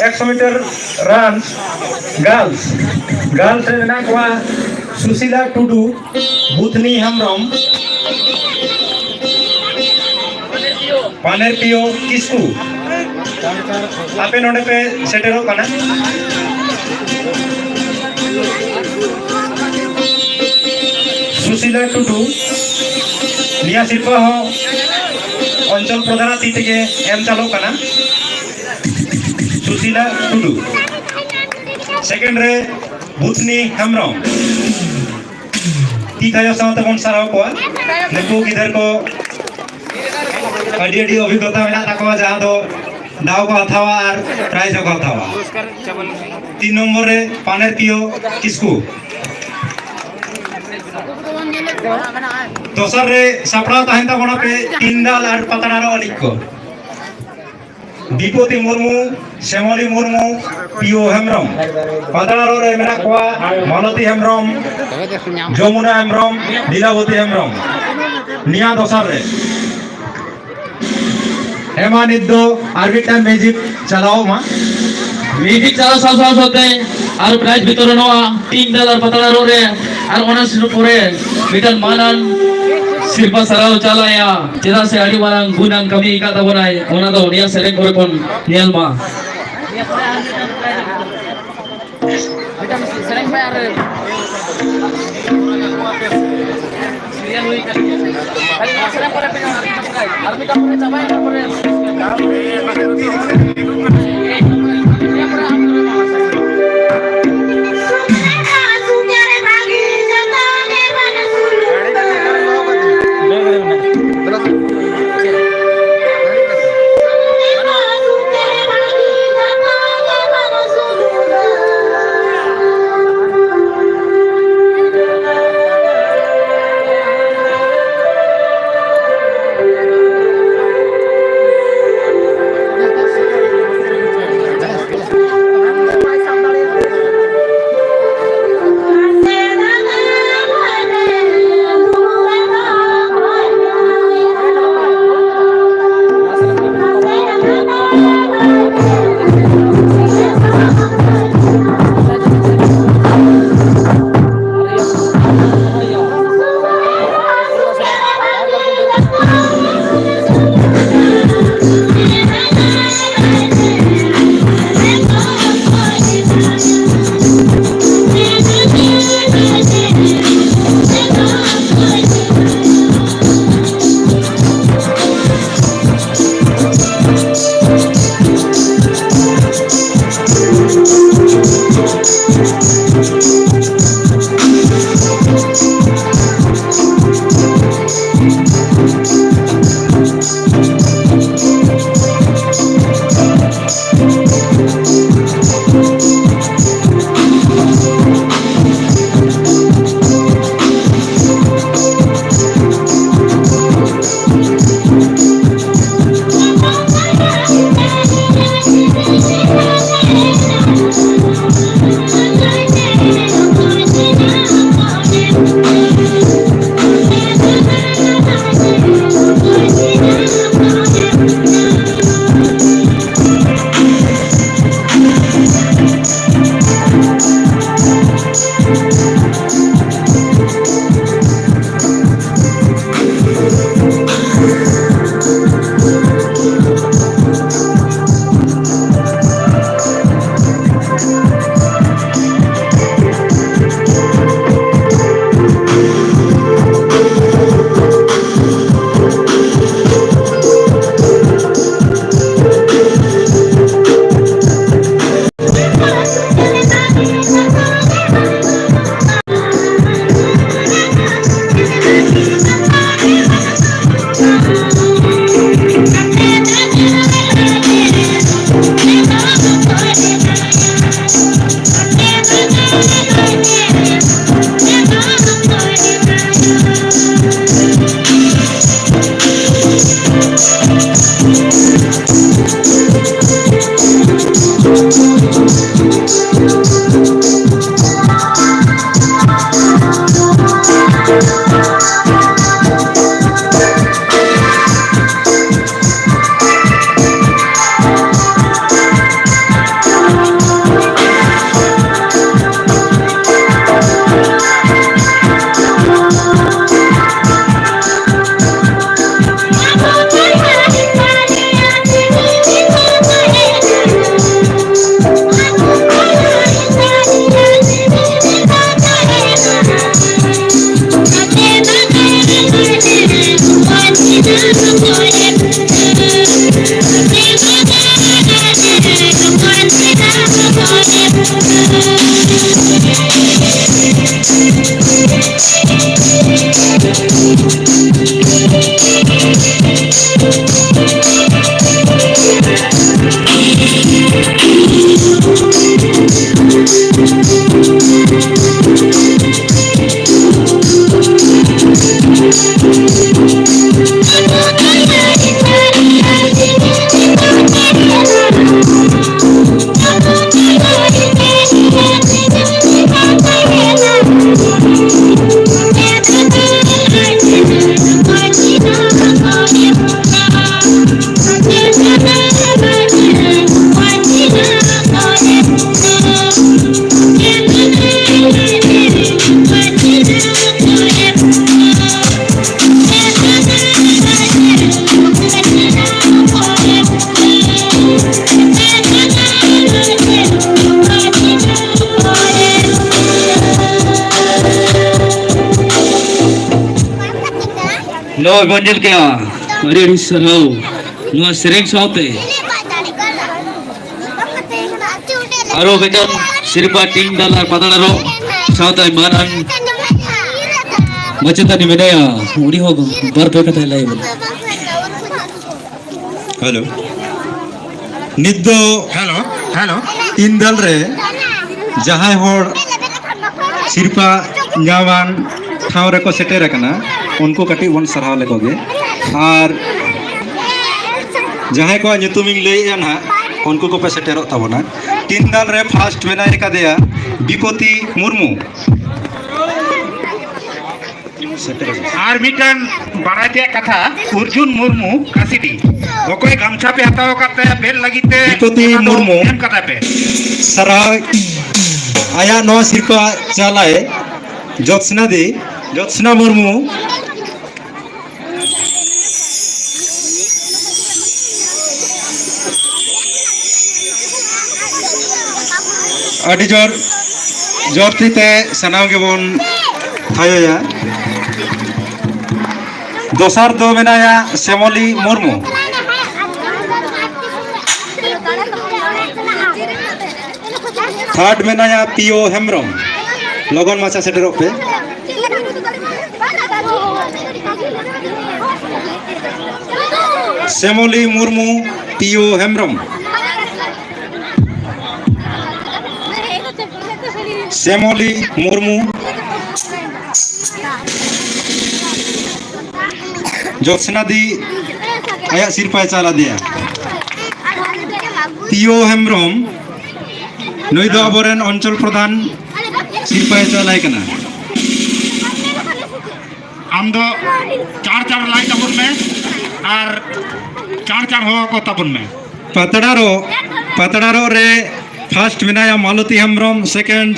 ᱮᱠᱥᱚ ᱢᱤᱴᱟᱨ ᱨᱟᱱ ᱜᱟᱨᱞᱥ, ᱜᱟᱨᱞᱥ ᱨᱮ ᱢᱮᱱᱟᱜ ᱠᱚᱣᱟ ᱥᱩᱥᱤᱞᱟ ᱴᱩᱰᱩ, ᱵᱩᱛᱷᱱᱤ ᱦᱮᱢᱵᱨᱚᱢ, ᱯᱟᱱᱮᱨ ᱯᱤᱭᱳ ᱠᱤᱥᱠᱩ, ᱟᱯᱮ ᱱᱚᱰᱮ ᱯᱮ ᱥᱮᱴᱮᱨᱚᱜ ᱠᱟᱱᱟ᱾ ᱥᱩᱥᱤᱞᱟ ᱴᱩᱰᱩ, ᱱᱤᱭᱟᱹ ᱥᱤᱨᱯᱟᱹ ᱦᱚᱸ ᱚᱧᱪᱚᱞ ᱯᱨᱚᱫᱷᱟᱱᱟᱜ ᱛᱤ ᱛᱮᱜᱮ ᱮᱢ ᱪᱟᱞᱚᱜ ᱠᱟᱱᱟ᱾ ᱥᱩᱥᱤᱞᱟ ᱴᱩᱰᱩ᱾ ᱥᱮᱠᱮᱱᱰ ᱨᱮ ᱵᱩᱛᱱᱤ ᱦᱮᱢᱵᱨᱚᱢ᱾ ᱛᱤ ᱛᱷᱟᱭᱚ ᱥᱟᱶᱛᱮ ᱵᱚᱱ ᱥᱟᱨᱦᱟᱣ ᱠᱚᱣᱟ᱾ ᱱᱩᱠᱩ ᱜᱤᱫᱟᱹᱨ ᱠᱚ ᱟᱹᱰᱤ ᱟᱹᱰᱤ ᱚᱵᱷᱤᱜᱽᱜᱚᱛᱟ ᱢᱮᱱᱟᱜ ᱛᱟᱠᱚᱣᱟ, ᱡᱟᱦᱟᱸ ᱫᱚ ᱫᱟᱣ ᱠᱚ ᱦᱟᱛᱟᱣᱟ ᱟᱨ ᱯᱨᱟᱭᱤᱡᱽ ᱦᱚᱸᱠᱚ ᱦᱟᱛᱟᱣᱟ᱾ ᱛᱤᱱ ᱱᱚᱢᱵᱚᱨ ᱨᱮ ᱯᱟᱱᱮᱨ ᱯᱤᱭᱳ ᱠᱤᱥᱠᱩ᱾ ᱫᱚᱥᱟᱨ ᱨᱮ ᱥᱟᱯᱲᱟᱣ ᱛᱟᱦᱮᱱ ᱛᱟᱵᱚᱱᱟ ᱯᱮ ᱴᱤᱱᱰᱟᱞ ᱟᱨ ᱯᱟᱛᱲᱟ ᱨᱚᱜ ᱞᱤᱜ ᱠᱚ᱾ ᱫᱤᱯᱚᱛᱤ ᱢᱩᱨᱢᱩ, ᱥᱮᱢᱚᱞᱤ ᱢᱩᱨᱢᱩ, ᱯᱤᱭᱳ ᱦᱮᱢᱵᱨᱚᱢ᱾ ᱯᱟᱛᱲᱟ ᱨᱚᱜ ᱨᱮ ᱢᱮᱱᱟᱜ ᱠᱚᱣᱟ ᱢᱟᱞᱚᱛᱤ ᱦᱮᱢᱵᱨᱚᱢ, ᱡᱚᱢᱩᱱᱟ ᱦᱮᱢᱵᱨᱚᱢ, ᱞᱤᱞᱟᱵᱚᱛᱤ ᱦᱮᱢᱵᱨᱚᱢ᱾ ᱱᱤᱭᱟ ᱫᱚᱥᱟᱨ ᱨᱮ ᱦᱮᱸ, ᱢᱟ ᱱᱤᱛ ᱫᱚ ᱟᱨ ᱢᱤᱫᱴᱟᱝ ᱢᱤᱣᱡᱤᱠ ᱪᱟᱞᱟᱣ ᱢᱟ᱾ ᱢᱤᱣᱡᱤᱠ ᱪᱟᱞᱟᱣ ᱥᱟᱶ ᱥᱟᱶ ᱥᱟᱶᱛᱮ ᱟᱨ ᱯᱨᱟᱭᱤᱡᱽ ᱵᱤᱛᱚᱨᱚᱱᱚᱜᱼᱟ ᱴᱤᱢ ᱫᱟᱞ ᱟᱨ ᱯᱟᱛᱲᱟ ᱨᱚᱜ ᱨᱮ᱾ ᱟᱨ ᱚᱱᱟ ᱥᱩᱨ ᱯᱚᱨᱮ ᱢᱤᱫᱴᱟᱝ ᱢᱟᱱᱟᱱ ᱥᱤᱨᱯᱟ ᱥᱟᱨᱦᱟᱣ ᱪᱟᱞᱟᱜᱼᱟ, ᱪᱮᱫᱟᱜ ᱥᱮ ᱟᱹᱰᱤ ᱢᱟᱨᱟᱝ ᱜᱩᱱᱟᱱ ᱠᱟᱹᱢᱤ ᱟᱠᱟᱫ ᱛᱟᱵᱚᱱᱟᱭ, ᱚᱱᱟ ᱫᱚ ᱩᱱᱤᱭᱟᱜ ᱥᱮᱨᱮᱧ ᱠᱚᱨᱮ ᱵᱚᱱ ᱧᱮᱞ ᱢᱟ᱾ ᱢᱤᱫᱴᱟᱝ ᱥᱮᱨᱮᱧ ᱯᱮ ᱟᱨ ᱥᱤᱨᱤᱭᱟᱞ ᱦᱩᱭ ᱠᱟᱱ ᱜᱮᱭᱟ᱾ ᱟᱨ ᱢᱤᱫᱴᱟᱝ ᱯᱚᱨᱮ ᱪᱟᱵᱟᱭᱮᱱᱟ, ᱯᱚᱨᱮ ᱱᱚᱜᱼᱚᱭ ᱵᱚᱱ ᱧᱮᱞ ᱠᱮᱜᱼᱟ, ᱟᱹᱰᱤ ᱟᱹᱰᱤ ᱥᱟᱨᱦᱟᱣ ᱱᱚᱣᱟ ᱥᱮᱨᱮᱧ ᱥᱟᱶᱛᱮ᱾ ᱟᱨᱚ ᱢᱤᱫᱴᱟᱝ ᱥᱤᱨᱯᱟ ᱴᱤᱢ ᱫᱟᱞ ᱟᱨ ᱯᱟᱛᱲᱟ ᱨᱚᱜ ᱥᱟᱶᱛᱮ ᱢᱟᱨᱟᱝ ᱢᱟᱪᱮᱛᱟᱹᱱᱤ ᱢᱮᱱᱟᱭᱟ, ᱩᱱᱤ ᱦᱚᱸ ᱵᱟᱨ ᱯᱮ ᱠᱟᱛᱷᱟᱭ ᱞᱟᱹᱭ ᱵᱚᱱᱟ᱾ ᱦᱮᱞᱳ, ᱱᱤᱛ ᱫᱚ ᱦᱮᱞᱳ, ᱦᱮᱞᱳ᱾ ᱤᱱᱫᱟᱞ ᱨᱮ ᱡᱟᱦᱟᱸᱭ ᱦᱚᱲ ᱥᱤᱨᱯᱟ ᱧᱟᱢᱟᱱ ᱴᱷᱟᱶ ᱨᱮᱠᱚ ᱥᱮᱴᱮᱨ ᱟᱠᱟᱱᱟ, ᱩᱱᱠᱩ ᱠᱟᱹᱴᱤᱡ ᱵᱚᱱ ᱥᱟᱨᱦᱟᱣ ᱞᱮᱠᱚ ᱜᱮ᱾ ᱟᱨ ᱡᱟᱦᱟᱸᱭ ᱠᱚᱣᱟᱜ ᱧᱩᱛᱩᱢᱤᱧ ᱞᱟᱹᱭᱮᱜᱼᱟ ᱱᱟᱦᱟᱜ, ᱩᱱᱠᱩ ᱠᱚᱯᱮ ᱥᱮᱴᱮᱨᱚᱜ ᱛᱟᱵᱚᱱᱟ᱾ ᱤᱱᱫᱟᱞ ᱨᱮ ᱯᱷᱟᱥᱴ ᱢᱮᱱᱟᱭ ᱠᱟᱫᱮᱭᱟ ᱵᱤᱯᱚᱛᱤ ᱢᱩᱨᱢᱩ᱾ ᱟᱨ ᱢᱤᱫᱴᱟᱝ ᱵᱟᱲᱟᱭ ᱛᱮᱭᱟᱜ ᱠᱟᱛᱷᱟ, ᱚᱨᱡᱩᱱ ᱢᱩᱨᱢᱩ, ᱠᱟᱥᱤᱰᱤ, ᱚᱠᱚᱭ ᱜᱟᱢᱪᱷᱟ ᱯᱮ ᱦᱟᱛᱟᱣ ᱟᱠᱟᱫ ᱛᱟᱭᱟ ᱵᱮᱫ ᱞᱟᱹᱜᱤᱫ ᱛᱮ, ᱵᱤᱯᱚᱛᱤ ᱚᱱᱟ ᱫᱚ ᱢᱩᱨᱢᱩ᱾ ᱮᱢ ᱠᱟᱫᱟ ᱯᱮ᱾ ᱥᱟᱨᱦᱟᱣ, ᱟᱭᱟᱜ ᱱᱚᱣᱟ ᱥᱤᱨᱯᱟ ᱪᱟᱞᱟᱭ ᱡᱳᱛᱥᱱᱟ ᱫᱤ, ᱡᱳᱛᱥᱱᱟ ᱢᱩᱨᱢᱩ᱾ ᱟᱹᱰᱤ ᱡᱳᱨ, ᱡᱳᱨ ᱛᱤ ᱛᱮ ᱥᱟᱱᱟᱢ ᱜᱮᱵᱚᱱ ᱛᱷᱟᱭᱚᱭᱟ᱾ ᱫᱚᱥᱟᱨ ᱫᱚ ᱢᱮᱱᱟᱭᱟ ᱥᱮᱢᱚᱞᱤ ᱢᱩᱨᱢᱩ᱾ ᱛᱷᱟᱨᱰ ᱢᱮᱱᱟᱭᱟ ᱯᱤᱭᱳ ᱦᱮᱢᱵᱨᱚᱢ᱾ ᱞᱚᱜᱚᱱ ᱢᱟᱪᱷᱟ ᱥᱮᱴᱮᱨᱚᱜ ᱯᱮ᱾ ᱥᱮᱢᱚᱞᱤ ᱢᱩᱨᱢᱩ, ᱯᱤᱭᱳ ᱦᱮᱢᱵᱨᱚᱢ᱾ ᱥᱮᱢᱚᱞᱤ ᱢᱩᱨᱢᱩ᱾ ᱡᱳᱛᱥᱱᱟ ᱫᱤ ᱟᱭᱟᱜ ᱥᱤᱨᱯᱟᱭ ᱪᱟᱞ ᱟᱫᱮᱭᱟ᱾ ᱯᱤᱭᱳ ᱦᱮᱢᱵᱨᱚᱢ, ᱱᱩᱭ ᱫᱚ ᱟᱵᱚᱨᱮᱱ ᱚᱧᱪᱚᱞ ᱯᱨᱚᱫᱷᱟᱱ ᱥᱤᱨᱯᱟᱭ ᱪᱟᱞᱟᱭ ᱠᱟᱱᱟ᱾ ᱟᱢ ᱫᱚ ᱪᱟᱬ ᱪᱟᱬ ᱞᱟᱭ ᱛᱟᱵᱚᱱ ᱢᱮ ᱟᱨ ᱪᱟᱬ ᱪᱟᱬ ᱦᱚᱦᱚ ᱠᱚ ᱛᱟᱵᱚᱱ ᱢᱮ᱾ ᱯᱟᱛᱲᱟ ᱨᱚᱜ, ᱯᱟᱛᱲᱟ ᱨᱚᱜ ᱨᱮ ᱯᱷᱟᱥᱴ ᱢᱮᱱᱟᱭᱟ ᱢᱟᱞᱚᱛᱤ ᱦᱮᱢᱵᱨᱚᱢ, ᱥᱮᱠᱮᱱᱰ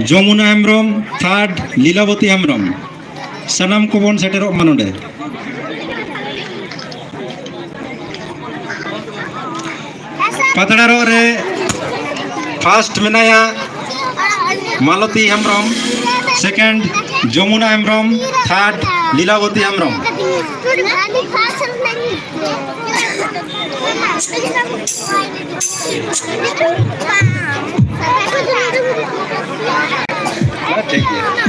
ᱡᱚᱢᱩᱱᱟ ᱦᱮᱢᱵᱨᱚᱢ, ᱛᱷᱟᱨᱰ ᱞᱤᱞᱟᱵᱚᱛᱤ ᱦᱮᱢᱵᱨᱚᱢ᱾ ᱥᱟᱱᱟᱢ ᱠᱚᱵᱚᱱ ᱥᱮᱴᱮᱨᱚᱜ ᱢᱟ ᱱᱚᱰᱮ᱾ ᱯᱟᱛᱲᱟ ᱨᱚᱜ ᱨᱮ ᱯᱷᱟᱥᱴ ᱢᱮᱱᱟᱭᱟ ᱢᱟᱞᱚᱛᱤ ᱦᱮᱢᱵᱨᱚᱢ, ᱥᱮᱠᱮᱱᱰ ᱡᱚᱢᱩᱱᱟ ᱦᱮᱢᱵᱨᱚᱢ, ᱛᱷᱟᱨᱰ ᱞᱤᱞᱟᱵᱚᱛᱤ ᱦᱮᱢᱵᱨᱚᱢ᱾ ᱴᱷᱤᱠ ᱜᱮᱭᱟ᱾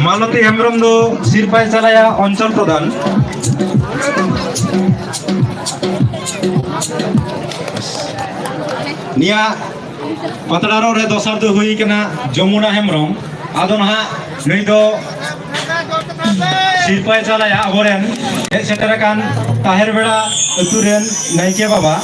ᱢᱟᱞᱚᱛᱤ ᱦᱮᱢᱵᱨᱚᱢ ᱫᱚ ᱥᱤᱨᱯᱟᱭ ᱪᱟᱞᱟᱭᱟ ᱚᱧᱪᱚᱞ ᱯᱨᱚᱫᱷᱟᱱ᱾ ᱱᱤᱭᱟᱹ ᱯᱟᱛᱲᱟ ᱨᱚᱜ ᱨᱮ ᱫᱚᱥᱟᱨ ᱫᱚ ᱦᱩᱭ ᱠᱟᱱᱟ ᱡᱚᱢᱩᱱᱟ ᱦᱮᱢᱵᱨᱚᱢ᱾ ᱟᱫᱚ ᱱᱟᱦᱟᱜ ᱱᱩᱭ ᱫᱚ ᱥᱤᱨᱯᱟᱭ ᱪᱟᱞᱟᱭᱟ ᱟᱵᱚᱨᱮᱱ ᱦᱮᱡ ᱥᱮᱴᱮᱨ ᱟᱠᱟᱱ ᱛᱟᱦᱮᱨ ᱵᱮᱲᱟ ᱟᱹᱛᱩ ᱨᱮᱱ ᱱᱟᱭᱠᱮ ᱵᱟᱵᱟ᱾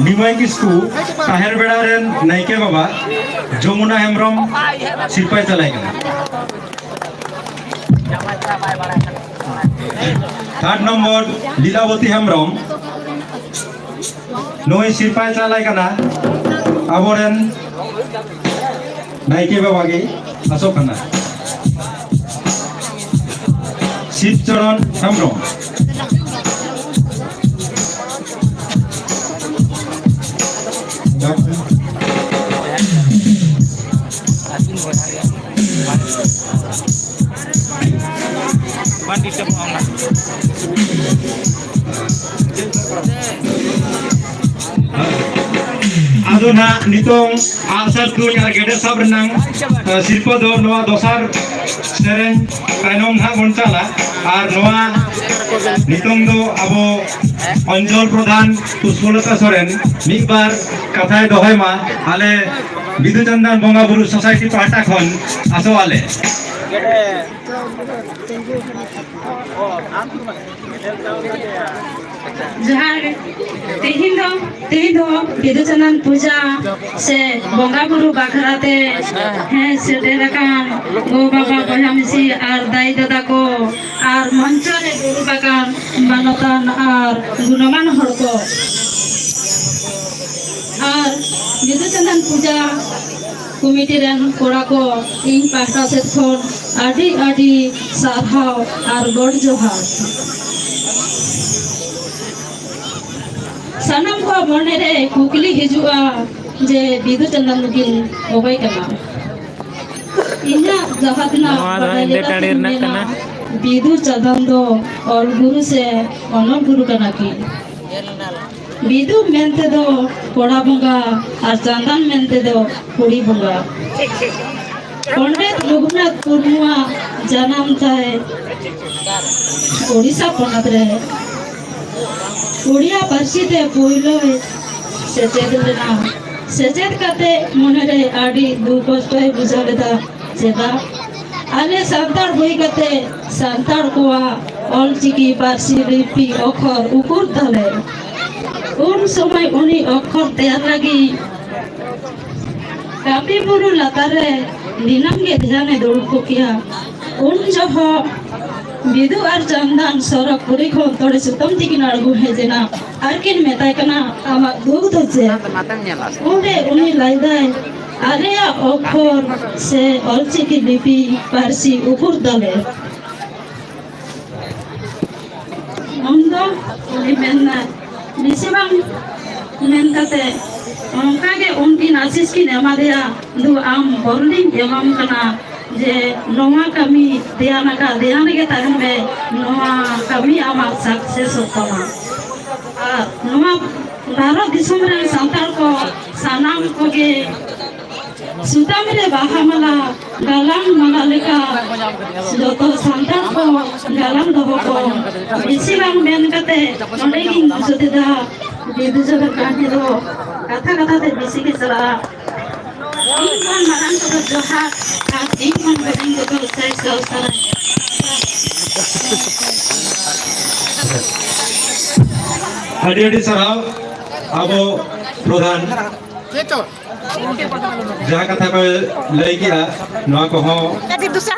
ᱱᱤᱢᱟᱭ ᱠᱤᱥᱠᱩ, ᱛᱟᱦᱮᱨ ᱵᱮᱲᱟ ᱨᱮᱱ ᱱᱟᱭᱠᱮ ᱵᱟᱵᱟ, ᱡᱚᱢᱩᱱᱟ ᱦᱮᱢᱵᱨᱚᱢ ᱥᱤᱨᱯᱟᱭ ᱪᱟᱞᱟᱭ ᱠᱟᱱᱟ᱾ ᱛᱷᱟᱨᱰ ᱱᱚᱢᱵᱚᱨ ᱞᱤᱞᱟᱵᱚᱛᱤ ᱦᱮᱢᱵᱨᱚᱢ, ᱱᱩᱭ ᱥᱤᱨᱯᱟᱭ ᱪᱟᱞᱟᱭ ᱠᱟᱱᱟ ᱟᱵᱚᱨᱮᱱ ᱱᱟᱭᱠᱮ ᱵᱟᱵᱟ ᱜᱮ ᱟᱥᱚᱜ ᱠᱟᱱᱟ᱾ ᱥᱤᱵᱪᱚᱨᱚᱱ ᱦᱮᱢᱵᱨᱚᱢ᱾ ᱟᱫᱚ ᱱᱟᱜ ᱱᱤᱛᱚᱝ ᱟᱜᱼᱥᱟᱨ ᱛᱩᱧ ᱟᱨ ᱜᱮᱰᱮ ᱥᱟᱵ ᱨᱮᱱᱟᱝ, ᱮ, ᱥᱤᱨᱯᱟᱹ ᱫᱚ ᱱᱚᱣᱟ ᱫᱚᱥᱟᱨ ᱥᱮᱨᱮᱧ ᱛᱟᱭᱱᱚᱢ ᱱᱟᱦᱟᱜ ᱵᱚᱱ ᱪᱟᱞᱟ᱾ ᱟᱨ ᱱᱚᱣᱟ ᱱᱤᱛᱚᱝ ᱫᱚ ᱟᱵᱚ ᱚᱧᱪᱚᱞ ᱯᱨᱚᱫᱷᱟᱱ ᱯᱩᱥᱯᱚᱞᱚᱛᱟ ᱥᱚᱨᱮᱱ ᱢᱤᱫ ᱵᱟᱨ ᱠᱟᱛᱷᱟᱭ ᱫᱚᱦᱚᱭ ᱢᱟ᱾ ᱟᱞᱮ ᱵᱤᱫᱩ ᱪᱟᱸᱫᱟᱱ ᱵᱚᱸᱜᱟ ᱵᱩᱨᱩ ᱥᱳᱥᱟᱭᱴᱤ ᱯᱟᱦᱴᱟ ᱠᱷᱚᱱ ᱟᱥᱚᱜ ᱟᱞᱮ᱾ ᱡᱚᱦᱟᱨ ᱜᱮ᱾ ᱛᱮᱦᱮᱧ ᱫᱚ, ᱛᱮᱦᱮᱧ ᱫᱚ ᱵᱤᱫᱩ ᱪᱟᱸᱫᱟᱱ ᱯᱩᱡᱟ ᱥᱮ ᱵᱚᱸᱜᱟ ᱵᱩᱨᱩ ᱵᱟᱠᱷᱨᱟ ᱛᱮ ᱦᱮᱡ ᱥᱮᱴᱮᱨ ᱟᱠᱟᱱ ᱜᱚ ᱵᱟᱵᱟ, ᱵᱚᱭᱦᱟ ᱢᱤᱥᱤ ᱟᱨ ᱫᱟᱹᱭ ᱫᱟᱫᱟ ᱠᱚ ᱟᱨ ᱢᱚᱧᱪᱚ ᱨᱮ ᱫᱩᱲᱩᱵ ᱟᱠᱟᱱ ᱢᱟᱱᱚᱛᱟᱱ ᱟᱨ ᱜᱩᱱᱚᱢᱟᱱ ᱦᱚᱲ ᱠᱚ ᱟᱨ ᱵᱤᱫᱩ ᱪᱟᱸᱫᱟᱱ ᱯᱩᱡᱟ ᱠᱚᱢᱤᱴᱤ ᱨᱮᱱ ᱠᱚᱲᱟ ᱠᱚ, ᱤᱧ ᱯᱟᱦᱴᱟ ᱥᱮᱫ ᱠᱷᱚᱱ ᱟᱹᱰᱤ ᱟᱹᱰᱤ ᱥᱟᱨᱦᱟᱣ ᱟᱨ ᱜᱚᱰ ᱡᱚᱦᱟᱨ᱾ ᱥᱟᱱᱟᱢ ᱠᱚᱣᱟᱜ ᱢᱚᱱᱮ ᱨᱮ ᱠᱩᱠᱞᱤ ᱦᱤᱡᱩᱜᱼᱟ ᱡᱮ ᱵᱤᱫᱩ ᱪᱟᱸᱫᱟᱱ ᱫᱚᱠᱤᱱ ᱚᱠᱚᱭ ᱠᱟᱱᱟ? ᱤᱧᱟᱹᱜ ᱡᱟᱦᱟᱸ ᱛᱤᱱᱟᱹᱜ ᱱᱚᱣᱟ ᱫᱚ ᱵᱟᱰᱟᱭ ᱤᱱᱫᱤᱨᱟ ᱞᱮᱠᱟᱛᱤᱧ ᱴᱟᱺᱰᱤ ᱨᱮᱱᱟᱜ ᱢᱮᱱᱟ, ᱠᱟᱱᱟ᱾ ᱵᱤᱫᱩ ᱪᱟᱸᱫᱟᱱ ᱫᱚ ᱚᱞ ᱜᱩᱨᱩ ᱥᱮ ᱚᱱᱚᱞ ᱜᱩᱨᱩ ᱠᱟᱱᱟ ᱠᱤᱱ᱾ ᱵᱤᱫᱩ ᱢᱮᱱᱛᱮ ᱫᱚ ᱠᱚᱲᱟ ᱵᱚᱸᱜᱟ ᱟᱨ ᱪᱟᱸᱫᱟᱱ ᱢᱮᱱᱛᱮ ᱫᱚ ᱠᱩᱲᱤ ᱵᱚᱸᱜᱟ᱾ ᱯᱚᱱᱰᱤᱛ ᱨᱚᱜᱷᱩᱱᱟᱛᱷ ᱢᱩᱨᱢᱩᱣᱟᱜ ᱡᱟᱱᱟᱢ ᱛᱟᱭ ᱳᱰᱤᱥᱟ ᱯᱚᱱᱚᱛ ᱨᱮ᱾ ᱩᱲᱤᱭᱟ ᱯᱟᱹᱨᱥᱤ ᱛᱮ ᱯᱳᱭᱞᱳᱭ ᱥᱮᱪᱮᱫ ᱞᱮᱱᱟ᱾ ᱥᱮᱪᱮᱫ ᱠᱟᱛᱮ ᱢᱚᱱᱮᱨᱮ ᱟᱹᱰᱤ ᱫᱩᱠ ᱠᱚᱥᱴᱚᱭ ᱵᱩᱡᱷᱟᱹᱣ ᱞᱮᱫᱟ᱾ ᱪᱮᱫᱟᱜ? ᱟᱞᱮ ᱥᱟᱱᱛᱟᱲ ᱦᱩᱭ ᱠᱟᱛᱮ ᱥᱟᱱᱛᱟᱲ ᱠᱚᱣᱟᱜ ᱚᱞᱪᱤᱠᱤ ᱯᱟᱹᱨᱥᱤ ᱞᱤᱯᱤ ᱚᱠᱷᱚᱨ ᱩᱠᱩᱨ ᱛᱟᱞᱮ? ᱩᱱ ᱥᱚᱢᱚᱭ ᱩᱱᱤ ᱚᱠᱷᱚᱨ ᱛᱮᱭᱟᱨ ᱞᱟᱹᱜᱤᱫ ᱠᱟᱹᱯᱤ ᱵᱩᱨᱩ ᱞᱟᱛᱟᱨ ᱨᱮ ᱫᱤᱱᱟᱹᱢ ᱜᱮ ᱫᱷᱮᱭᱟᱱᱮ ᱫᱩᱲᱩᱵ ᱠᱚᱜ ᱠᱮᱭᱟ᱾ ᱩᱱ ᱡᱚᱦᱚᱜ ᱵᱤᱫᱩ ᱟᱨ ᱪᱟᱸᱫᱟᱱ ᱥᱚᱨᱚᱜᱽ ᱯᱩᱨᱤ ᱠᱷᱚᱱ ᱛᱚᱲᱮ ᱥᱩᱛᱟᱹᱢ ᱛᱮᱠᱤᱱ ᱟᱬᱜᱚ ᱦᱮᱡ ᱮᱱᱟ ᱟᱨ ᱠᱤᱱ ᱢᱮᱛᱟᱭ ᱠᱟᱱᱟ, "ᱟᱢᱟᱜ ᱫᱩᱠ ᱫᱚ ᱪᱮᱫ?" ᱚᱸᱰᱮ ᱩᱱᱤ ᱞᱟᱹᱭᱫᱟᱭ, "ᱟᱞᱮᱭᱟᱜ ᱚᱠᱷᱚᱨ ᱥᱮ ᱚᱞᱪᱤᱠᱤ ᱞᱤᱯᱤ ᱯᱟᱹᱨᱥᱤ ᱩᱠᱩᱨ ᱛᱟᱞᱮ?" ᱢᱮᱱᱟ, ᱵᱮᱥᱤ ᱵᱟᱝ ᱢᱮᱱ ᱠᱟᱛᱮ ᱚᱱᱠᱟ ᱜᱮ ᱩᱱᱠᱤᱱ ᱟᱥᱤᱥ ᱠᱤᱱ ᱮᱢᱟᱫᱮᱭᱟ, "ᱫᱩ, ᱟᱢ ᱵᱚᱨ ᱞᱤᱧ ᱮᱢᱟᱢ ᱠᱟᱱᱟ ᱡᱮ ᱱᱚᱣᱟ ᱠᱟᱹᱢᱤ ᱫᱷᱮᱭᱟᱱ ᱟᱠᱟᱫ, ᱫᱷᱮᱭᱟᱱ ᱨᱮᱜᱮ ᱛᱟᱦᱮᱱ ᱢᱮ, ᱱᱚᱣᱟ ᱠᱟᱹᱢᱤ ᱟᱢᱟᱜ ᱥᱟᱠᱥᱮᱥᱚᱜ ᱛᱟᱢᱟ᱾" ᱟᱨ ᱱᱚᱣᱟ ᱵᱷᱟᱨᱚᱛ ᱫᱤᱥᱚᱢ ᱨᱮᱱ ᱥᱟᱱᱛᱟᱲ ᱠᱚ ᱥᱟᱱᱟᱢ ᱠᱚᱜᱮ ᱥᱩᱛᱟᱹᱢ ᱨᱮ ᱵᱟᱦᱟ ᱢᱟᱞᱟ ᱜᱟᱞᱟᱝ ᱢᱟᱞᱟ ᱞᱮᱠᱟ ᱡᱚᱛᱚ ᱥᱟᱱᱛᱟᱲ ᱠᱚ ᱜᱟᱞᱟᱝ ᱫᱚᱦᱚ ᱠᱚ᱾ ᱵᱮᱥᱤ ᱵᱟᱝ ᱢᱮᱱ ᱠᱟᱛᱮ ᱱᱚᱰᱮ ᱜᱤᱧ ᱢᱩᱪᱟᱹᱫ ᱮᱫᱟ᱾ ᱵᱤᱫᱩ ᱪᱟᱸᱫᱟᱱ ᱠᱟᱹᱦᱱᱤ ᱫᱚ ᱠᱟᱛᱷᱟ ᱠᱟᱛᱷᱟ ᱛᱮ ᱵᱮᱥᱤ ᱜᱮ ᱪᱟᱞᱟᱜᱼᱟ᱾ ᱤᱧ ᱠᱷᱚᱱ ᱢᱟᱨᱟᱝ ᱠᱚᱫᱚ ᱡᱚᱦᱟᱨ ᱟᱨ ᱤᱧ ᱠᱷᱚᱱ ᱦᱩᱰᱤᱧ ᱠᱚᱫᱚ ᱥᱟᱭ ᱥᱟᱭ ᱥᱟᱨᱦᱟᱣ᱾ ᱟᱹᱰᱤ ᱟᱹᱰᱤ ᱥᱟᱨᱦᱟᱣ ᱟᱵᱚ ᱯᱨᱚᱫᱷᱟᱱ᱾ ᱡᱟᱦᱟᱸ ᱠᱟᱛᱷᱟ ᱠᱚ ᱞᱟᱹᱭ ᱠᱮᱜᱼᱟ, ᱱᱚᱣᱟ ᱠᱚᱦᱚᱸ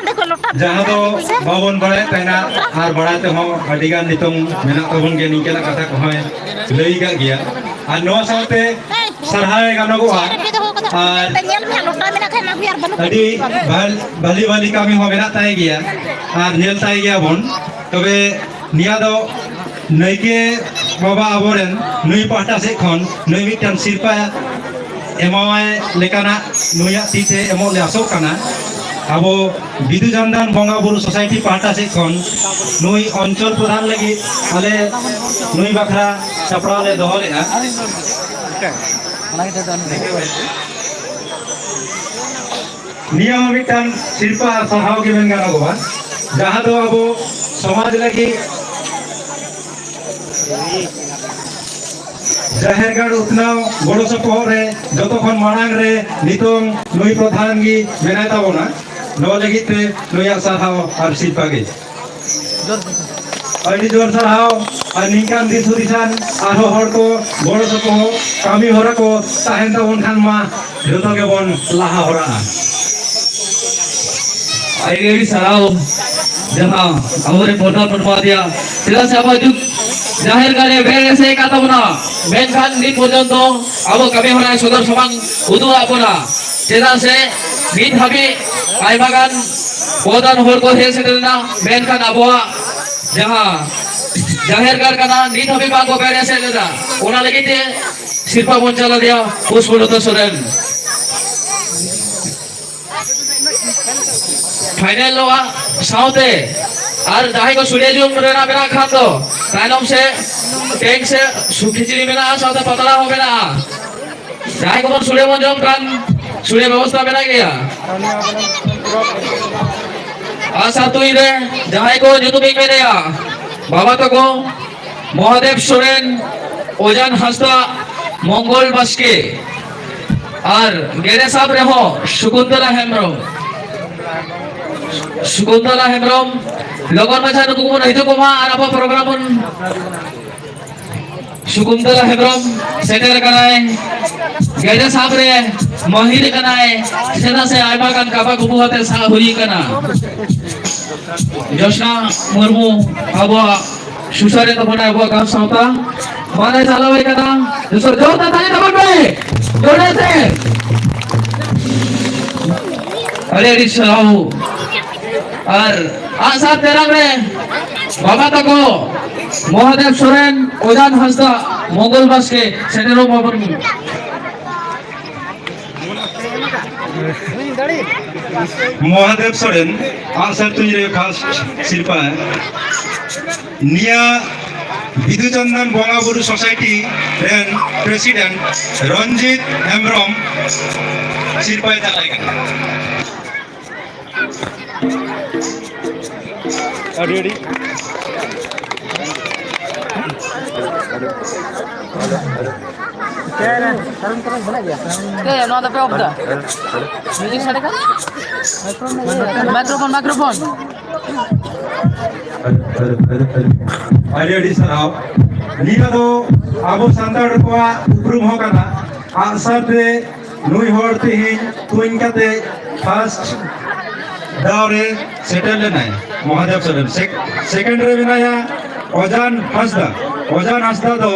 ᱡᱟᱦᱟᱸ ᱫᱚ ᱵᱟᱵᱚᱱ ᱵᱟᱲᱟᱭᱮᱫ ᱛᱟᱦᱮᱱᱟ, ᱟᱨ ᱵᱟᱲᱟᱭ ᱛᱮᱦᱚᱸ ᱟᱹᱰᱤ ᱜᱟᱱ ᱱᱤᱛᱚᱝ ᱢᱮᱱᱟᱜ ᱛᱟᱵᱚᱱ ᱜᱮᱭᱟ, ᱱᱤᱝᱠᱟᱹᱱᱟᱜ ᱠᱟᱛᱷᱟ ᱠᱚᱦᱚᱸᱭ ᱞᱟᱹᱭ ᱟᱠᱟᱫ ᱜᱮᱭᱟ᱾ ᱟᱨ ᱱᱚᱣᱟ ᱥᱟᱶᱛᱮ ᱥᱟᱨᱦᱟᱣ ᱮ ᱜᱟᱱᱚᱜᱚᱜᱼᱟ, ᱟᱨ ᱟᱹᱰᱤ ᱵᱷᱟᱞ-, ᱵᱷᱟᱞᱤ ᱵᱷᱟᱞᱤ ᱠᱟᱹᱢᱤ ᱦᱚᱸ ᱢᱮᱱᱟᱜ ᱛᱟᱭ ᱜᱮᱭᱟ, ᱟᱨ ᱧᱮᱞ ᱛᱟᱭ ᱜᱮᱭᱟᱵᱚᱱ᱾ ᱛᱚᱵᱮ ᱱᱤᱭᱟᱹ ᱫᱚ ᱱᱟᱭᱠᱮ ᱵᱟᱵᱟ ᱟᱵᱚᱨᱮᱱ ᱱᱩᱭ ᱯᱟᱦᱴᱟ ᱥᱮᱫ ᱠᱷᱚᱱ ᱱᱩᱭ ᱢᱤᱫᱴᱟᱝ ᱥᱤᱨᱯᱟᱹ ᱮᱢᱟᱣᱟᱭ ᱞᱮᱠᱟᱱᱟᱜ ᱱᱩᱭᱟᱜ ᱛᱤ ᱛᱮ ᱮᱢᱚᱜ ᱞᱮ ᱟᱥᱚᱜ ᱠᱟᱱᱟ᱾ ᱟᱵᱚ ᱵᱤᱫᱩ ᱪᱟᱸᱫᱟᱱ ᱵᱚᱸᱜᱟ ᱵᱩᱨᱩ ᱥᱳᱥᱟᱭᱴᱤ ᱯᱟᱦᱴᱟ ᱥᱮᱫ ᱠᱷᱚᱱ ᱱᱩᱭ ᱚᱧᱪᱚᱞ ᱯᱨᱚᱫᱷᱟᱱ ᱞᱟᱹᱜᱤᱫ ᱟᱞᱮ ᱱᱩᱭ ᱵᱟᱠᱷᱨᱟ ᱥᱟᱯᱲᱟᱣ ᱞᱮ ᱫᱚᱦᱚ ᱞᱮᱫᱼᱟ᱾ ᱱᱤᱭᱟᱹ ᱦᱚᱸ ᱢᱤᱫᱴᱟᱝ ᱥᱤᱨᱯᱟᱹ ᱟᱨ ᱥᱟᱨᱦᱟᱣ ᱜᱮ ᱢᱮᱱ ᱜᱟᱱᱚᱜᱚᱜᱼᱟ, ᱡᱟᱦᱟᱸ ᱫᱚ ᱟᱵᱚ ᱥᱚᱢᱟᱡᱽ ᱞᱟᱹᱜᱤᱫ ᱡᱟᱦᱮᱨ ᱜᱟᱲ ᱩᱛᱱᱟᱹᱣ ᱜᱚᱲᱚ ᱥᱚᱯᱚᱦᱚᱫ ᱨᱮ ᱡᱚᱛᱚ ᱠᱷᱚᱱ ᱢᱟᱲᱟᱝ ᱨᱮ ᱱᱤᱛᱚᱝ ᱱᱩᱭ ᱯᱨᱚᱫᱷᱟᱱ ᱜᱮ ᱢᱮᱱᱟᱭ ᱛᱟᱵᱚᱱᱟ᱾ ᱱᱚᱣᱟ ᱞᱟᱹᱜᱤᱫ ᱛᱮ ᱱᱩᱭᱟᱜ ᱥᱟᱨᱦᱟᱣ ᱟᱨ ᱥᱤᱨᱯᱟᱹ ᱜᱮ᱾ ᱟᱹᱰᱤ ᱡᱳᱨ ᱥᱟᱨᱦᱟᱣ᱾ ᱟᱨ ᱱᱤᱝᱠᱟᱱ ᱫᱤᱥ ᱦᱩᱫᱤᱥᱟᱱ ᱟᱨᱦᱚᱸ ᱦᱚᱲ ᱠᱚ ᱜᱚᱲᱚ ᱥᱚᱯᱚᱦᱚᱫ ᱠᱟᱹᱢᱤ ᱦᱚᱨᱟ ᱠᱚ ᱛᱟᱦᱮᱱ ᱛᱟᱵᱚᱱ ᱠᱷᱟᱱ ᱢᱟ ᱡᱚᱛᱚ ᱜᱮᱵᱚᱱ ᱞᱟᱦᱟ ᱦᱚᱨᱟᱜᱼᱟ᱾ ᱟᱹᱰᱤ ᱟᱹᱰᱤ ᱥᱟᱨᱦᱟᱣ ᱡᱟᱦᱟᱸ ᱟᱵᱚᱨᱮᱱ ᱯᱨᱚᱫᱷᱟᱱ ᱵᱚᱱ ᱮᱢᱟ ᱫᱮᱭᱟ, ᱪᱮᱫᱟᱜ ᱥᱮ ᱟᱵᱚᱣᱟᱜ ᱡᱩᱜᱽ ᱡᱟᱦᱮᱨ ᱜᱟᱲ ᱨᱮ ᱵᱮᱨᱮᱫ ᱮᱥᱮᱫ ᱟᱠᱟᱫ ᱛᱟᱵᱚᱱᱟ, ᱢᱮᱱᱠᱷᱟᱱ ᱱᱤᱛ ᱯᱚᱨᱡᱚᱱᱛᱚ ᱟᱵᱚ ᱠᱟᱹᱢᱤ ᱦᱚᱨᱟ ᱥᱚᱫᱚᱨ ᱥᱟᱢᱟᱝ ᱩᱫᱩᱜ ᱟᱫ ᱵᱚᱱᱟ᱾ ᱪᱮᱫᱟᱜ ᱥᱮ ᱱᱤᱛ ᱦᱟᱹᱵᱤᱡ ᱟᱭᱢᱟ ᱜᱟᱱ ᱯᱚᱫᱟᱱ ᱦᱚᱲ ᱠᱚ ᱦᱮᱡ ᱥᱮᱴᱮᱨ ᱞᱮᱱᱟ, ᱢᱮᱱᱠᱷᱟᱱ ᱟᱵᱚᱣᱟᱜ ᱡᱟᱦᱟᱸ ᱡᱟᱦᱮᱨ ᱜᱟᱲ ᱠᱟᱱᱟ, ᱱᱤᱛ ᱦᱟᱹᱵᱤᱡ ᱵᱟᱝ ᱠᱚ ᱵᱮᱲ ᱮᱥᱮᱫ ᱞᱮᱫᱟ᱾ ᱚᱱᱟ ᱞᱟᱹᱜᱤᱫ ᱛᱮ ᱥᱤᱨᱯᱟᱹ ᱵᱚᱱ ᱪᱟᱞ ᱟᱫᱮᱭᱟ ᱯᱩᱥᱯᱚᱞᱚᱛᱟ ᱥᱚᱨᱮᱱ᱾ ᱯᱷᱟᱭᱱᱮᱞᱚᱜᱼᱟ ᱥᱟᱶᱛᱮ ᱟᱨ ᱡᱟᱦᱟᱸᱭ ᱠᱚ ᱥᱩᱲᱮ ᱡᱚᱢ ᱨᱮᱱᱟᱜ ᱢᱮᱱᱟᱜ ᱠᱷᱟᱱ ᱫᱚ ᱛᱟᱭᱱᱚᱢ ᱥᱮ ᱴᱮᱝᱠ ᱥᱮ ᱥᱩ-, ᱠᱷᱤᱪᱲᱤ ᱢᱮᱱᱟᱜᱼᱟ, ᱥᱟᱶᱛᱮ ᱯᱟᱛᱲᱟ ᱦᱚᱸ ᱢᱮᱱᱟᱜᱼᱟ᱾ ᱡᱟᱦᱟᱸᱭ ᱠᱚᱵᱚᱱ ᱥᱩᱲᱮ ᱵᱚᱱ ᱡᱚᱢ ᱠᱷᱟᱱ ᱥᱩᱲᱮ ᱵᱮᱵᱚᱥᱛᱷᱟ ᱢᱮᱱᱟᱜ ᱜᱮᱭᱟ᱾ ᱟᱨ ᱥᱟᱨ ᱛᱩᱧ ᱨᱮ ᱡᱟᱦᱟᱸᱭ ᱠᱚ ᱧᱩᱛᱩᱢᱤᱧ ᱢᱮᱱᱮᱜᱼᱟ, ᱵᱟᱵᱟ ᱛᱟᱠᱚ ᱢᱚᱦᱟᱫᱮᱵ ᱥᱚᱨᱮᱱ, ᱚᱡᱟᱱ ᱦᱟᱸᱥᱫᱟ, ᱢᱚᱝᱜᱚᱞ ᱵᱟᱥᱠᱮ, ᱟᱨ ᱜᱮᱰᱮ ᱥᱟᱵ ᱨᱮᱦᱚᱸ ᱥᱩᱠᱩᱱᱛᱚᱞᱟ ᱦᱮᱢᱵᱨᱚᱢ᱾ ᱥᱩᱠᱩᱱᱛᱚᱞᱟ ᱦᱮᱢᱵᱨᱚᱢ, ᱞᱚᱜᱚᱱ ᱢᱟᱪᱷᱟ ᱱᱩᱠᱩ ᱠᱚᱵᱚᱱ ᱦᱤᱡᱩᱜ ᱠᱚᱢᱟ ᱟᱨ ᱟᱵᱚ ᱯᱨᱳᱜᱨᱟᱢ ᱵᱚᱱ᱾ ᱥᱩᱠᱩᱱᱛᱚᱞᱟ ᱦᱮᱢᱵᱨᱚᱢ ᱥᱮᱴᱮᱨ ᱟᱠᱟᱱᱟᱭ᱾ ᱜᱮᱰᱮ ᱥᱟᱵ ᱨᱮ ᱢᱟᱹᱦᱤᱨ ᱠᱟᱱᱟᱭ, ᱪᱮᱫᱟᱜ ᱥᱮ ᱟᱭᱢᱟ ᱜᱟᱱ ᱠᱟᱵᱟ ᱠᱩᱵᱩ ᱟᱛᱮ ᱥᱟᱵ ᱦᱩᱭ ᱠᱟᱱᱟ᱾ ᱡᱳᱥᱱᱟ ᱢᱩᱨᱢᱩ, ᱟᱵᱚᱣᱟᱜ ᱥᱩᱥᱟᱹᱨ ᱮᱫ ᱛᱟᱵᱚᱱᱟᱭ ᱟᱵᱚᱣᱟᱜ ᱜᱟᱶ ᱥᱟᱶᱛᱟ᱾ ᱢᱟᱱᱮ ᱪᱟᱞᱟᱣ ᱦᱩᱭ ᱠᱟᱱᱟ᱾ ᱡᱳᱨ ᱫᱟᱨ ᱛᱟᱞᱤ ᱛᱟᱵᱚᱱ ᱯᱮ᱾ ᱡᱳᱨ ᱥᱮ᱾ ᱟᱹᱰᱤ ᱟᱹᱰᱤ ᱥᱟᱨᱦᱟᱣ᱾ ᱟᱨ ᱟᱜᱼᱥᱟᱨ ᱛᱮᱨᱟᱝ ᱨᱮ ᱵᱟᱵᱟ ᱛᱟᱠᱚ ᱢᱚᱦᱟᱫᱮᱵ ᱥᱚᱨᱮᱱ, ᱚᱡᱟᱱ ᱦᱟᱸᱥᱫᱟ, ᱢᱚᱝᱜᱚᱞ ᱵᱟᱥᱠᱮ ᱥᱮᱴᱮᱨᱚᱜ ᱢᱟᱵᱚᱱ᱾ ᱢᱚᱦᱟᱫᱮᱵ ᱥᱚᱨᱮᱱ ᱟᱜᱼᱥᱟᱨ ᱛᱩᱧ ᱨᱮ ᱯᱷᱟᱥᱴ ᱥᱤᱨᱯᱟᱹ᱾ ᱱᱤᱭᱟᱹ ᱵᱤᱫᱩ ᱪᱟᱸᱫᱟᱱ ᱵᱚᱸᱜᱟ ᱵᱩᱨᱩ ᱥᱳᱥᱟᱭᱴᱤ ᱨᱮᱱ ᱯᱨᱮᱥᱤᱰᱮᱱᱴ ᱨᱚᱧᱡᱤᱛ ᱦᱮᱢᱵᱨᱚᱢ ᱥᱤᱨᱯᱟᱹᱭ ᱪᱟᱞᱟᱭ ᱠᱟᱱᱟ᱾ ᱟᱹᱰᱤ ᱟᱹᱰᱤ᱾ ᱪᱤᱠᱟᱹᱭᱟ ᱱᱚᱣᱟ ᱫᱚᱯᱮ off ᱫᱟ? ᱢᱤᱭᱩᱡᱤᱠ ᱥᱟᱰᱮ ᱠᱟᱱᱟ? Microphone, microphone. ᱟᱹᱰᱤ ᱟᱹᱰᱤ ᱥᱟᱨᱦᱟᱣ᱾ ᱱᱤᱭᱟᱹ ᱫᱚ ᱟᱵᱚ ᱥᱟᱱᱛᱟᱲ ᱠᱚᱣᱟᱜ ᱩᱯᱨᱩᱢ ᱦᱚᱸ ᱠᱟᱱᱟ᱾ ᱟᱜᱼᱥᱟᱨ ᱛᱮ ᱱᱩᱭ ᱦᱚᱲ ᱛᱮᱦᱮᱧ ᱛᱩᱧ ᱠᱟᱛᱮ ᱯᱷᱟᱥᱴ ᱫᱟᱣ ᱨᱮ ᱥᱮᱴᱮᱨ ᱞᱮᱱᱟᱭ ᱢᱚᱦᱟᱫᱮᱵ ᱥᱚᱨᱮᱱ᱾ ᱥᱮᱠ-, ᱥᱮᱠᱮᱱᱰ ᱨᱮ ᱢᱮᱱᱟᱭᱟ ᱚᱡᱟᱱ ᱦᱟᱸᱥᱫᱟ᱾ ᱚᱡᱟᱱ ᱦᱟᱸᱥᱫᱟ ᱫᱚ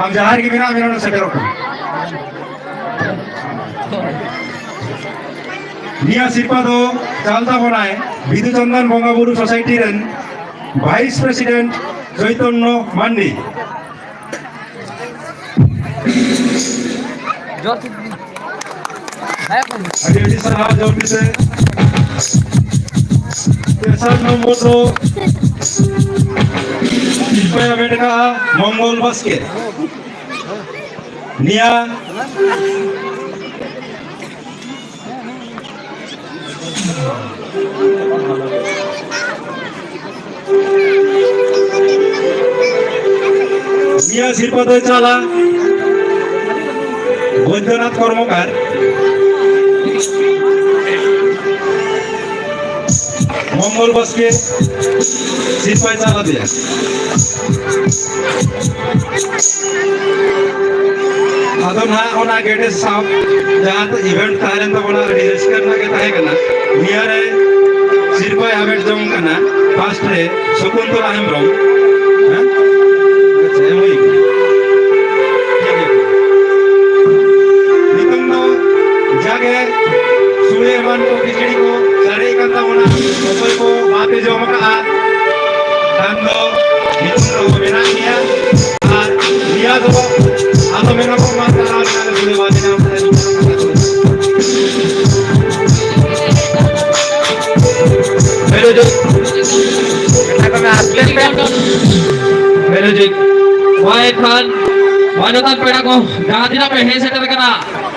ᱟᱢ ᱡᱟᱦᱟᱸ ᱨᱮᱜᱮ ᱢᱮᱱᱟᱜ ᱢᱮ, ᱱᱚᱰᱮ ᱥᱮᱴᱮᱨᱚᱜ ᱠᱟᱱᱟ᱾ ᱱᱤᱭᱟᱹ ᱥᱤᱨᱯᱟᱹ ᱫᱚ ᱪᱟᱞ ᱛᱟᱵᱚᱱᱟᱭ ᱵᱤᱫᱩ ᱪᱟᱸᱫᱟᱱ ᱵᱚᱸᱜᱟ ᱵᱩᱨᱩ ᱥᱳᱥᱟᱭᱴᱤ ᱨᱮᱱ ᱵᱷᱟᱭᱤᱥ ᱯᱨᱮᱥᱤᱰᱮᱱᱴ ᱪᱳᱭᱛᱚᱱᱱᱚ ᱢᱟᱱᱰᱤ᱾ ᱡᱚᱦᱟᱨ᱾ ᱟᱹᱰᱤ ᱟᱹᱰᱤ ᱥᱟᱨᱦᱟᱣ ᱡᱚᱢ ᱯᱮ᱾ ᱛᱮᱥᱟᱨ ᱱᱚᱢᱵᱚᱨ ᱫᱚ ᱥᱤᱨᱯᱟᱹᱭ ᱦᱟᱢᱮᱴ ᱟᱠᱟᱫᱼᱟ ᱢᱚᱝᱜᱚᱞ ᱵᱟᱥᱠᱮ᱾ ᱱᱤᱭᱟ ᱱᱤᱭᱟᱹ ᱥᱤᱨᱯᱟᱹ ᱫᱚᱭ ᱪᱟᱞᱟ ᱵᱳᱭᱫᱚᱱᱟᱛᱷ ᱠᱚᱨᱢᱚᱠᱟᱨ᱾ ᱢᱚᱝᱜᱚᱞ ᱵᱟᱥᱠᱮ ᱥᱤᱨᱯᱟᱹᱭ ᱪᱟᱞ ᱟᱫᱮᱭᱟ᱾ ᱟᱫᱚ ᱱᱟᱦᱟᱜ ᱚᱱᱟ ᱜᱮᱰᱮ ᱥᱟᱶ ᱡᱟᱦᱟᱸ ᱫᱚ ᱤᱵᱷᱮᱱᱴ ᱛᱟᱦᱮᱸ ᱞᱮᱱ ᱛᱟᱵᱚᱱᱟ, ᱟᱹᱰᱤ ᱨᱟᱹᱥᱠᱟᱹ ᱨᱮᱱᱟᱜ ᱜᱮ ᱛᱟᱦᱮᱸ ᱠᱟᱱᱟ᱾ ᱱᱤᱭᱟᱹ ᱨᱮ ᱥᱤᱨᱯᱟᱹᱭ ᱦᱟᱢᱮᱴ ᱡᱚᱝ ᱠᱟᱱᱟ ᱯᱷᱟᱥᱴ ᱨᱮ ᱥᱚᱠᱩᱱᱛᱚᱞᱟ ᱦᱮᱢᱵᱨᱚᱢ᱾ ᱦᱮᱸ? ᱟᱪᱪᱷᱟ, ᱮᱢ ᱦᱩᱭ ᱠᱟᱱᱟ᱾ ᱴᱷᱤᱠ ᱜᱮᱭᱟ᱾ ᱱᱤᱛᱚᱝ ᱫᱚ ᱡᱟᱜᱮ ᱥᱩᱲᱮ ᱮᱢᱟᱱ ᱠᱚ, ᱠᱷᱤᱪᱲᱤ ᱠᱚ ᱥᱟᱨᱮᱡ ᱠᱟᱱ ᱛᱟᱵᱚᱱᱟ, ᱚᱠᱚᱭ ᱠᱚ ᱵᱟᱯᱮ ᱡᱚᱢ ᱟᱠᱟᱫᱼᱟ, ᱠᱷᱟᱱ ᱫᱚ ᱱᱤᱛᱚᱝ ᱫᱚ ᱢᱮᱱᱟᱜ ᱜᱮᱭᱟ᱾ ᱟᱨ ᱱᱤᱭᱟᱹ ᱫᱚ ᱟᱞᱚ ᱢᱮᱱᱚᱜᱚᱜ ᱢᱟ, ᱛᱟᱦᱞᱮ ᱟᱞᱮ ᱥᱩᱲᱮ ᱵᱟᱞᱮ ᱧᱟᱢ ᱫᱟᱲᱮᱭᱟᱜᱼᱟ᱾ ᱦᱮᱞᱳ ᱡᱚᱭ᱾ ᱦᱮᱞᱳ ᱡᱚᱭ᱾ ᱢᱟ ᱮᱱᱠᱷᱟᱱ ᱢᱟᱱᱚᱛᱟᱱ ᱯᱮᱲᱟ ᱠᱚ ᱡᱟᱦᱟᱸ ᱛᱤᱱᱟᱹᱜ ᱯᱮ ᱦᱮᱡ ᱥᱮᱴᱮᱨ ᱟᱠᱟᱱᱟ,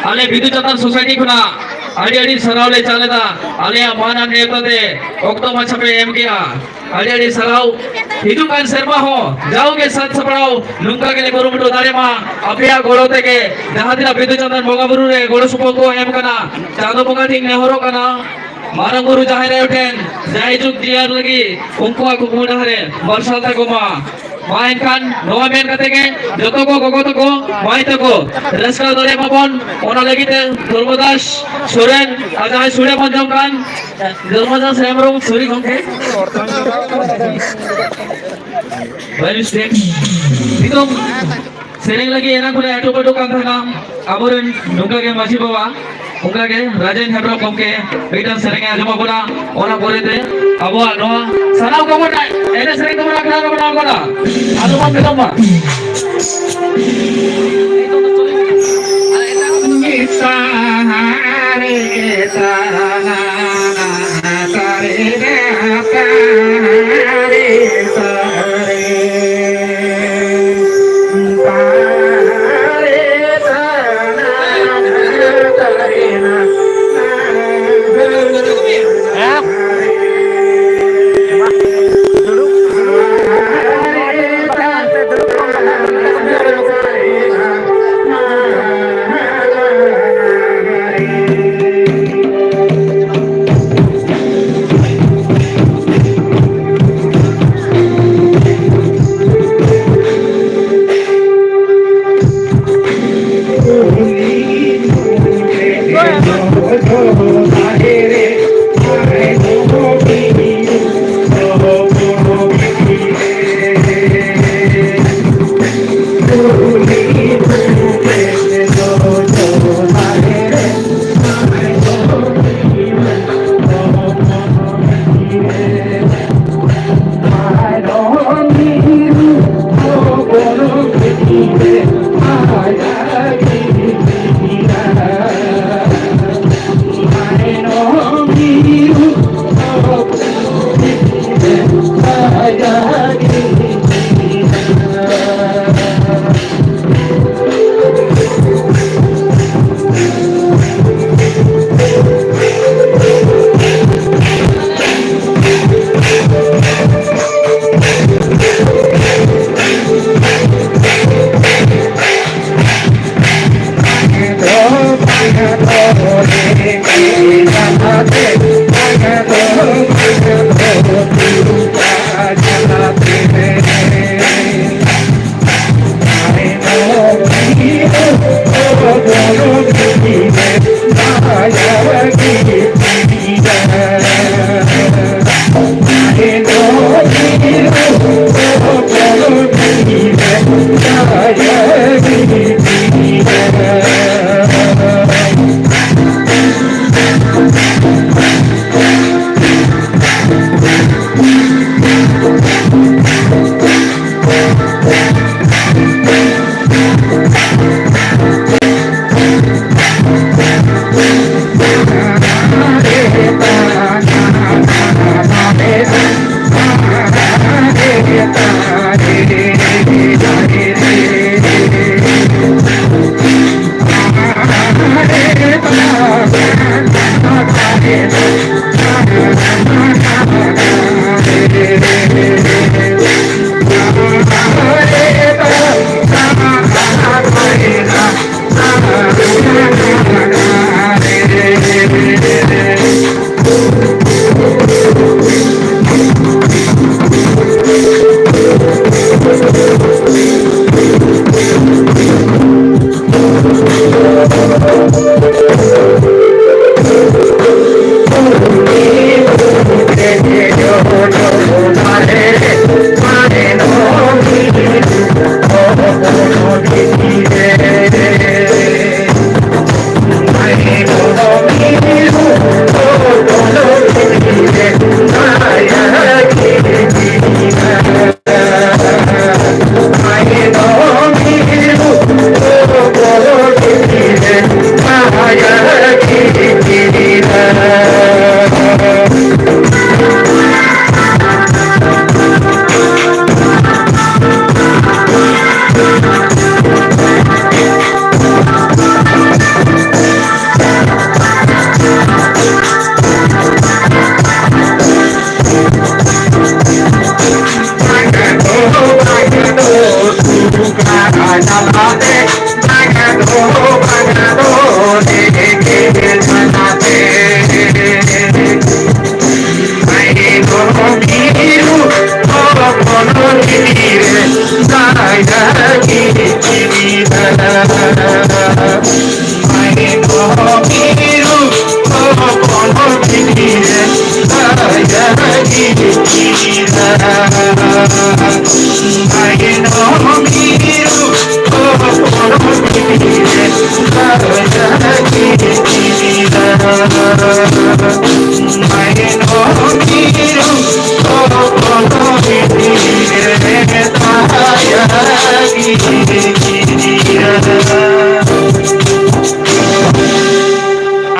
ᱟᱞᱮ ᱵᱤᱫᱩ ᱪᱟᱸᱫᱟᱱ ᱥᱳᱥᱟᱭᱴᱤ ᱠᱷᱚᱱᱟᱜ ᱟᱹᱰᱤ ᱟᱹᱰᱤ ᱥᱟᱨᱦᱟᱣ ᱞᱮ ᱪᱟᱞ ᱮᱫᱟ᱾ ᱟᱞᱮᱭᱟᱜ ᱢᱟᱱ ᱟᱨ ᱱᱮᱣᱛᱟ ᱛᱮ ᱚᱠᱛᱚ ᱢᱟᱪᱷᱟ ᱯᱮ ᱮᱢ ᱠᱮᱜᱼᱟ, ᱟᱹᱰᱤ ᱟᱹᱰᱤ ᱥᱟᱨᱦᱟᱣ᱾ ᱦᱤᱡᱩᱜ ᱠᱟᱱ ᱥᱮᱨᱢᱟ ᱦᱚᱸ ᱡᱟᱣᱜᱮ ᱥᱟᱡᱽ ᱥᱟᱯᱲᱟᱣ ᱱᱚᱝᱠᱟ ᱜᱮᱞᱮ ᱠᱩᱨᱩᱢᱩᱴᱩ ᱫᱟᱲᱮ ᱢᱟ᱾ ᱟᱯᱮᱭᱟᱜ ᱜᱚᱲᱚ ᱛᱮᱜᱮ ᱡᱟᱦᱟᱸ ᱛᱤᱱᱟᱹᱜ ᱵᱤᱫᱩ ᱪᱟᱸᱫᱟᱱ ᱵᱚᱸᱜᱟ ᱵᱩᱨᱩ ᱨᱮ ᱜᱚᱲᱚ ᱥᱚᱯᱚᱦᱚᱫ ᱠᱚ ᱮᱢ ᱠᱟᱱᱟ, ᱪᱟᱸᱫᱚ ᱵᱚᱸᱜᱟ ᱴᱷᱮᱱ ᱱᱮᱦᱚᱨᱚᱜ ᱠᱟᱱᱟ, ᱢᱟᱨᱟᱝ ᱵᱩᱨᱩ ᱡᱟᱦᱮᱨ ᱟᱭᱳ ᱴᱷᱮᱱ ᱡᱟᱭᱡᱩᱜᱽ ᱡᱤᱭᱟᱹᱲ ᱞᱟᱹᱜᱤᱫ ᱩᱱᱠᱩᱣᱟᱜ ᱠᱩᱠᱢᱩ ᱰᱟᱦᱟᱨ ᱮ ᱢᱟᱨᱥᱟᱞ ᱛᱟᱠᱚ ᱢᱟ᱾ ᱢᱟ ᱮᱱᱠᱷᱟᱱ ᱱᱚᱣᱟ ᱢᱮᱱ ᱠᱟᱛᱮ ᱜᱮ ᱡᱚᱛᱚ ᱠᱚ ᱜᱚᱜᱚ ᱛᱟᱠᱚ, ᱢᱟᱹᱭ ᱛᱟᱠᱚ ᱨᱟᱹᱥᱠᱟᱹ ᱫᱟᱲᱮᱭᱟᱜ ᱢᱟᱵᱚᱱ, ᱚᱱᱟ ᱞᱟᱹᱜᱤᱫ ᱛᱮ ᱫᱷᱚᱨᱢᱚᱫᱟᱥ ᱥᱚᱨᱮᱱ ᱟᱨ ᱡᱟᱦᱟᱸᱭ ᱥᱩᱲᱮ ᱵᱚᱱ ᱡᱚᱢ ᱠᱟᱱ ᱫᱷᱚᱨᱢᱚᱫᱟᱥ ᱦᱮᱢᱵᱨᱚᱢ ᱥᱚᱨᱤ ᱜᱚᱢᱠᱮ᱾ By mistake᱾ ᱱᱤᱛᱚᱝ ᱥᱮᱨᱮᱧ ᱞᱟᱹᱜᱤᱫ ᱮᱱᱟᱝ ᱠᱷᱚᱱᱮ ᱟᱴᱚᱠ ᱟᱴᱚᱠ ᱠᱟᱱ ᱛᱟᱦᱮᱱᱟ ᱟᱵᱚᱨᱮᱱ ᱱᱚᱝᱠᱟ ᱜᱮ ᱢᱟᱹᱡᱷᱤ ᱵᱟᱵᱟ᱾ ᱚᱱᱠᱟᱜᱮ ᱨᱟᱡᱮᱱ ᱦᱮᱢᱵᱨᱚᱢ ᱜᱚᱢᱠᱮ ᱢᱤᱫᱴᱟᱝ ᱥᱮᱨᱮᱧ ᱮ ᱟᱸᱡᱚᱢ ᱟᱵᱚᱱᱟ, ᱚᱱᱟ ᱯᱚᱨᱮᱛᱮ ᱟᱵᱚᱣᱟᱜ ᱱᱚᱣᱟ ᱥᱟᱱᱟᱢ ᱠᱚᱵᱚᱱ ᱮᱱᱮᱡ ᱥᱮᱨᱮᱧ ᱛᱟᱵᱚᱱᱟ, ᱟᱠᱷᱲᱟ ᱨᱮᱵᱚᱱ ᱟᱬᱜᱚᱱᱟ᱾ ᱟᱞᱚ ᱵᱚᱱ ᱵᱤᱞᱚᱢ ᱢᱟ᱾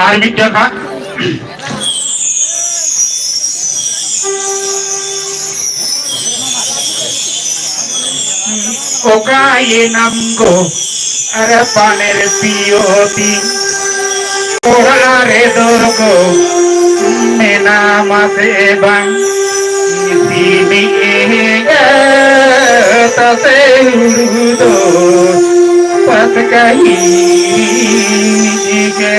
ᱟᱨ ᱢᱤᱫᱴᱟᱝ ᱦᱟᱸᱜ᱾ ᱚᱠᱟᱭᱮᱱᱟᱢ ᱜᱚ ᱟᱨ ᱯᱟᱱᱮᱨ ᱯᱤᱭᱳ ᱛᱤᱧ? ᱚᱲᱟᱜ ᱨᱮ ᱫᱚᱨ ᱠᱚ ᱢᱮᱱᱟᱢᱟ ᱥᱮ ᱵᱟᱝ? ᱥᱤᱢ ᱮᱸᱜᱟ ᱛᱟᱥᱮ ᱦᱩᱲᱩ ᱫᱚ ᱯᱟᱛᱠᱟ ᱤᱧ ᱜᱮ᱾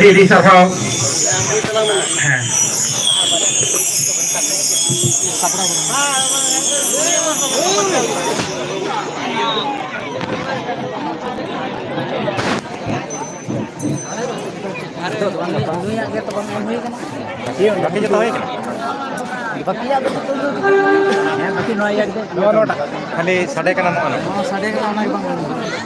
ᱟᱹᱰᱤ ᱥᱟᱨᱦᱟᱣ᱾ ᱦᱮᱸ᱾ ᱵᱟᱹᱠᱤ ᱡᱚᱛᱚ ᱦᱩᱭ ᱠᱟᱱᱟ? ᱵᱟᱹᱠᱤᱭᱟᱜ ᱫᱚ ᱡᱚᱛᱚ ᱜᱮ ᱦᱩᱭ ᱠᱟᱱᱟ᱾ ᱦᱮᱸ, ᱵᱟᱹᱠᱤ ᱱᱚᱣᱟ ᱤᱭᱟᱹ ᱜᱮ᱾ ᱱᱚᱣᱟ ᱱᱚᱣᱟᱴᱟᱜ ᱠᱷᱟᱹᱞᱤ ᱥᱟᱰᱮ ᱠᱟᱱᱟ, ᱱᱚᱜᱼᱚ ᱱᱚᱣᱟ᱾ ᱦᱚᱸ, ᱥᱟᱰᱮ ᱠᱟᱱᱟ, ᱚᱱᱟ ᱜᱮ ᱵᱟᱝ ᱟᱸᱡᱚᱢᱚᱜ ᱠᱟᱱᱟ᱾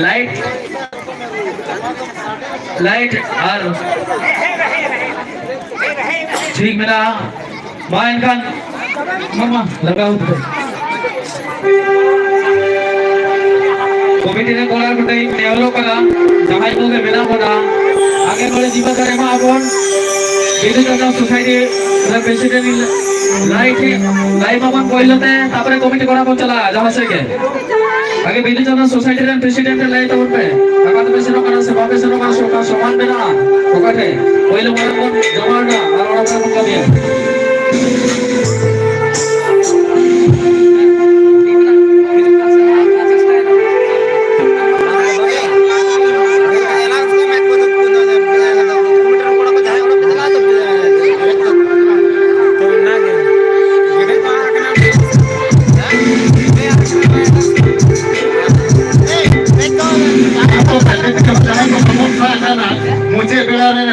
ᱞᱟᱭᱤᱴ, ᱞᱟᱭᱤᱴ ᱟᱨ ᱴᱷᱤᱠ ᱢᱮᱱᱟᱜᱼᱟ᱾ ᱢᱟ ᱮᱱᱠᱷᱟᱱ, ᱢᱟ, ᱢᱟ, ᱞᱟᱜᱟᱣ ᱦᱚᱫ ᱯᱮ᱾ ᱠᱚᱢᱤᱴᱤ ᱨᱮᱱ ᱠᱚᱲᱟ ᱠᱚᱴᱷᱮᱱ ᱱᱮᱦᱚᱨᱚᱜ ᱠᱟᱱᱟ, ᱡᱟᱦᱟᱸᱭ ᱠᱚᱜᱮ ᱢᱮᱱᱟᱜ ᱵᱚᱱᱟ, ᱟᱜᱮ ᱱᱚᱰᱮ ᱡᱤᱢᱟᱹ ᱫᱟᱨ ᱮᱢᱟ ᱟᱵᱚᱱ᱾ ᱵᱤᱫᱩ ᱪᱟᱸᱫᱟᱱ ᱥᱳᱥᱟᱭᱴᱤ ᱨᱮᱱ ᱯᱨᱮᱥᱤᱰᱮᱱᱴ ᱞᱟᱹᱭ ᱴᱷᱤᱠ, ᱞᱟᱹᱭ ᱢᱟᱵᱚᱱ ᱯᱳᱭᱞᱳ ᱛᱮ, ᱛᱟᱨᱯᱚᱨᱮ ᱠᱚᱢᱤᱴᱤ ᱠᱚᱲᱟ ᱵᱚᱱ ᱪᱟᱞᱟᱜᱼᱟ ᱡᱟᱦᱟᱸ ᱥᱮᱫ ᱜᱮ᱾ ᱟᱜᱮ ᱵᱤᱫᱩ ᱪᱟᱸᱫᱟᱱ ᱥᱳᱥᱟᱭᱴᱤ ᱨᱮᱱ ᱯᱨᱮᱥᱤᱰᱮᱱᱴ ᱮ ᱞᱟᱹᱭ ᱛᱟᱵᱚᱱ ᱯᱮ, ᱟᱠᱟ ᱛᱮᱯᱮ ᱥᱮᱱᱚᱜ ᱠᱟᱱᱟ ᱥᱮ ᱵᱟᱯᱮ ᱥᱮᱱᱚᱜ ᱠᱟᱱᱟ, ᱥᱮ ᱚᱠᱟ ᱥᱚᱢᱟᱱ ᱢᱮᱱᱟᱜᱼᱟ, ᱚᱠᱟ ᱴᱷᱮᱱ ᱯᱳᱭᱞᱳ ᱢᱟᱲᱟᱝ ᱵᱚᱱ ᱡᱚᱢᱟ ᱨᱮᱱᱟᱜ ᱟᱨ ᱚᱱᱟ ᱯᱚᱨᱮ ᱵᱚᱱ ᱠᱟᱹᱢᱤᱭᱟ᱾ ᱢᱩᱪᱟᱹᱫ ᱵᱮᱲᱟ ᱨᱮ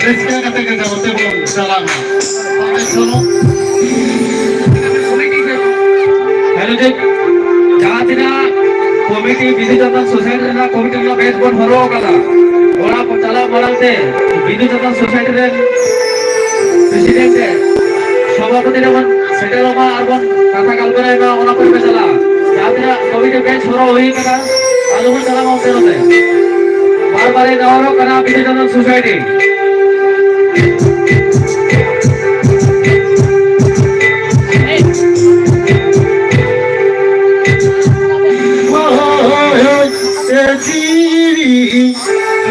ᱨᱟᱹᱥᱠᱟᱹ ᱠᱟᱛᱮ ᱜᱮ ᱡᱟᱣᱨᱟ ᱛᱮᱵᱚᱱ ᱪᱟᱞᱟᱜ ᱢᱟ᱾ ᱦᱮᱞᱳ ᱡᱮ, ᱡᱟᱦᱟᱸ ᱛᱤᱱᱟᱹᱜ ᱠᱚᱢᱤᱴᱤ, ᱵᱤᱫᱩ ᱪᱟᱸᱫᱟᱱ ᱥᱳᱥᱟᱭᱴᱤ ᱨᱮᱱᱟᱜ ᱠᱚᱢᱤᱴᱤ ᱨᱮᱱᱟᱜ ᱵᱮᱪ ᱵᱚᱱ ᱦᱚᱨᱚᱜ ᱟᱠᱟᱫᱟ, ᱚᱱᱟ ᱠᱚ ᱪᱟᱞᱟᱣ ᱢᱟᱲᱟᱝ ᱛᱮ ᱵᱤᱫᱩ ᱪᱟᱸᱫᱟᱱ ᱥᱳᱥᱟᱭᱴᱤ ᱨᱮᱱ ᱯᱨᱮᱥᱤᱰᱮᱱᱴ ᱮ, ᱥᱚᱵᱷᱟᱯᱚᱛᱤ ᱨᱮᱵᱚᱱ ᱥᱮᱴᱮᱨᱚᱜ ᱢᱟ ᱟᱨ ᱵᱚᱱ ᱠᱟᱛᱷᱟ ᱜᱟᱞᱢᱟᱨᱟᱣ ᱢᱟ, ᱚᱱᱟ ᱯᱚᱨᱮ ᱯᱮ ᱪᱟᱞᱟᱜᱼᱟ᱾ ᱡᱟᱦᱟᱸ ᱛᱤᱱᱟᱹᱜ ᱠᱚᱢᱤᱴᱤ ᱵᱮᱪ ᱦᱚᱨᱚᱜ ᱦᱩᱭ ᱟᱠᱟᱱᱟ, ᱟᱞᱚ ᱵᱚᱱ ᱪᱟᱞᱟᱜ ᱢᱟ ᱚᱱᱛᱮ ᱱᱚᱛᱮ᱾ ᱵᱟᱨ ᱵᱟᱨ ᱱᱮᱦᱚᱨᱚᱜ ᱠᱟᱱᱟ ᱵᱤᱫᱩ ᱪᱟᱸᱫᱟᱱ ᱥᱳᱥᱟᱭᱴᱤ᱾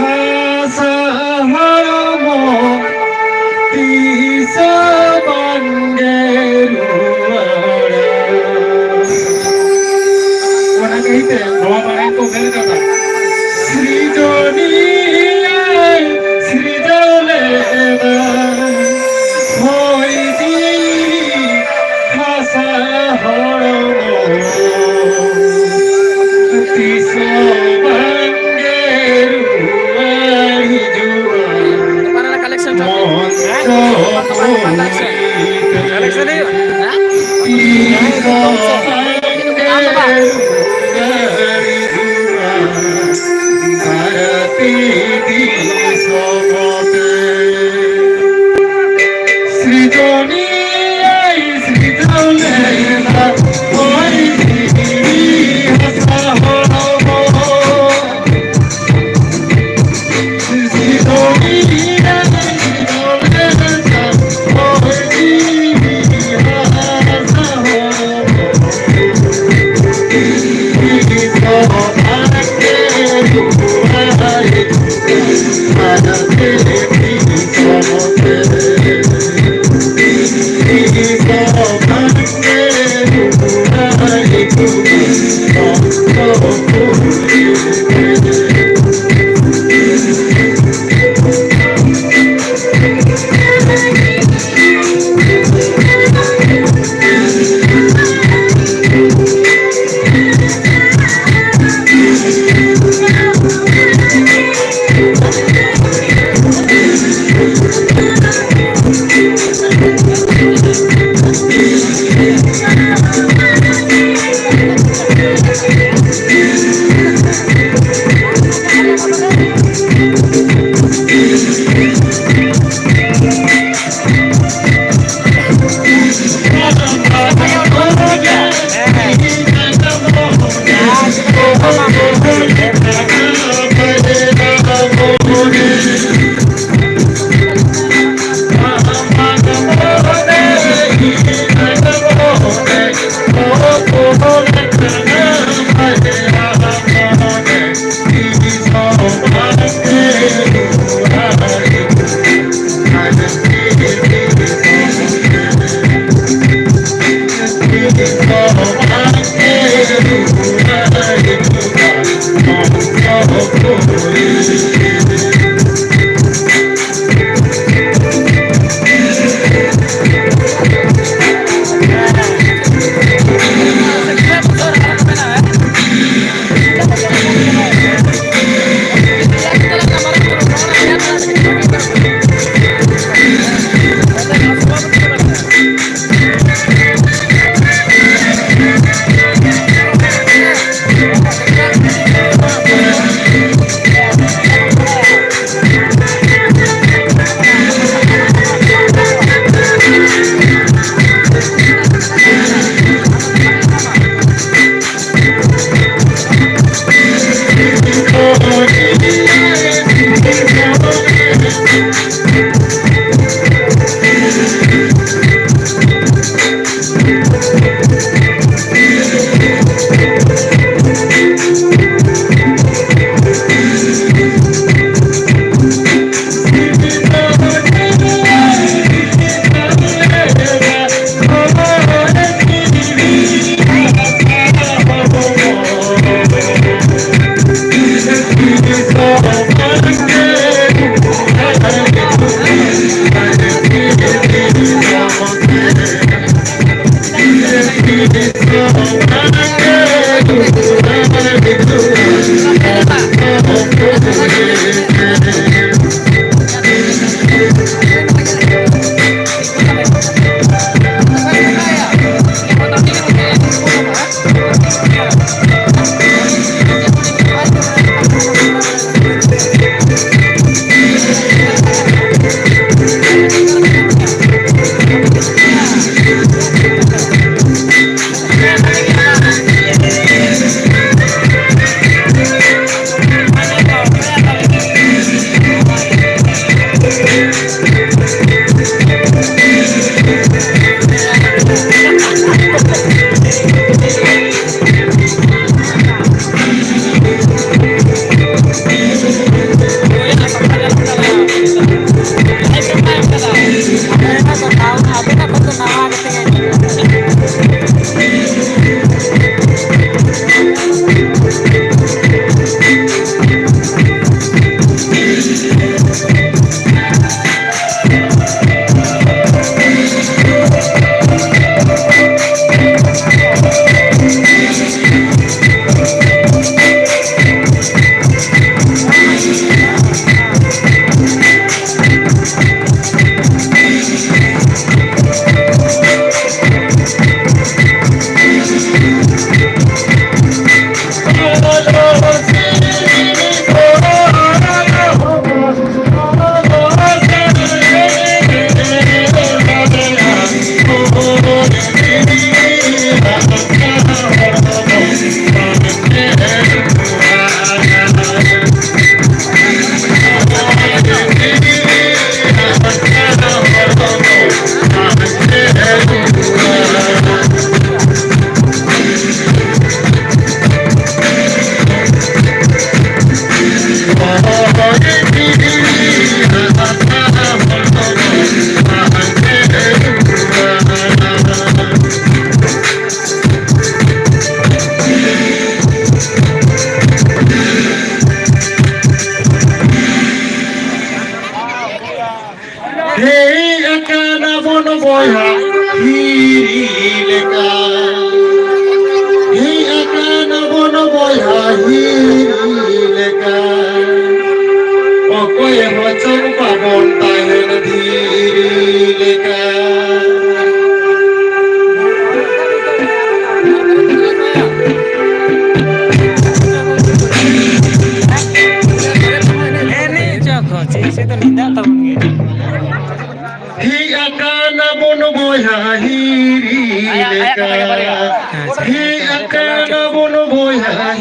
ᱦᱟᱥᱟ ᱦᱚᱲᱢᱚ ᱛᱤᱥ ᱦᱚᱸ ᱵᱟᱝᱜᱮ ᱨᱩᱣᱟᱹᱲᱟ᱾ ᱚᱱᱟ ᱠᱷᱟᱹᱛᱤᱨ ᱛᱮ ᱱᱚᱣᱟ ᱢᱟᱲᱟᱝ ᱠᱚ ᱢᱮᱱ ᱠᱟᱫᱟ, ᱥᱨᱤᱡᱚᱱᱤᱭᱟᱹᱭ ᱥᱨᱤᱡᱚᱱ ᱞᱮᱫᱟ, ᱦᱚᱭ ᱡᱤᱣᱤ ᱦᱟᱥᱟ ᱦᱚᱲᱢᱚ ᱛᱤᱥ ᱦᱚᱸ ᱵᱟᱝ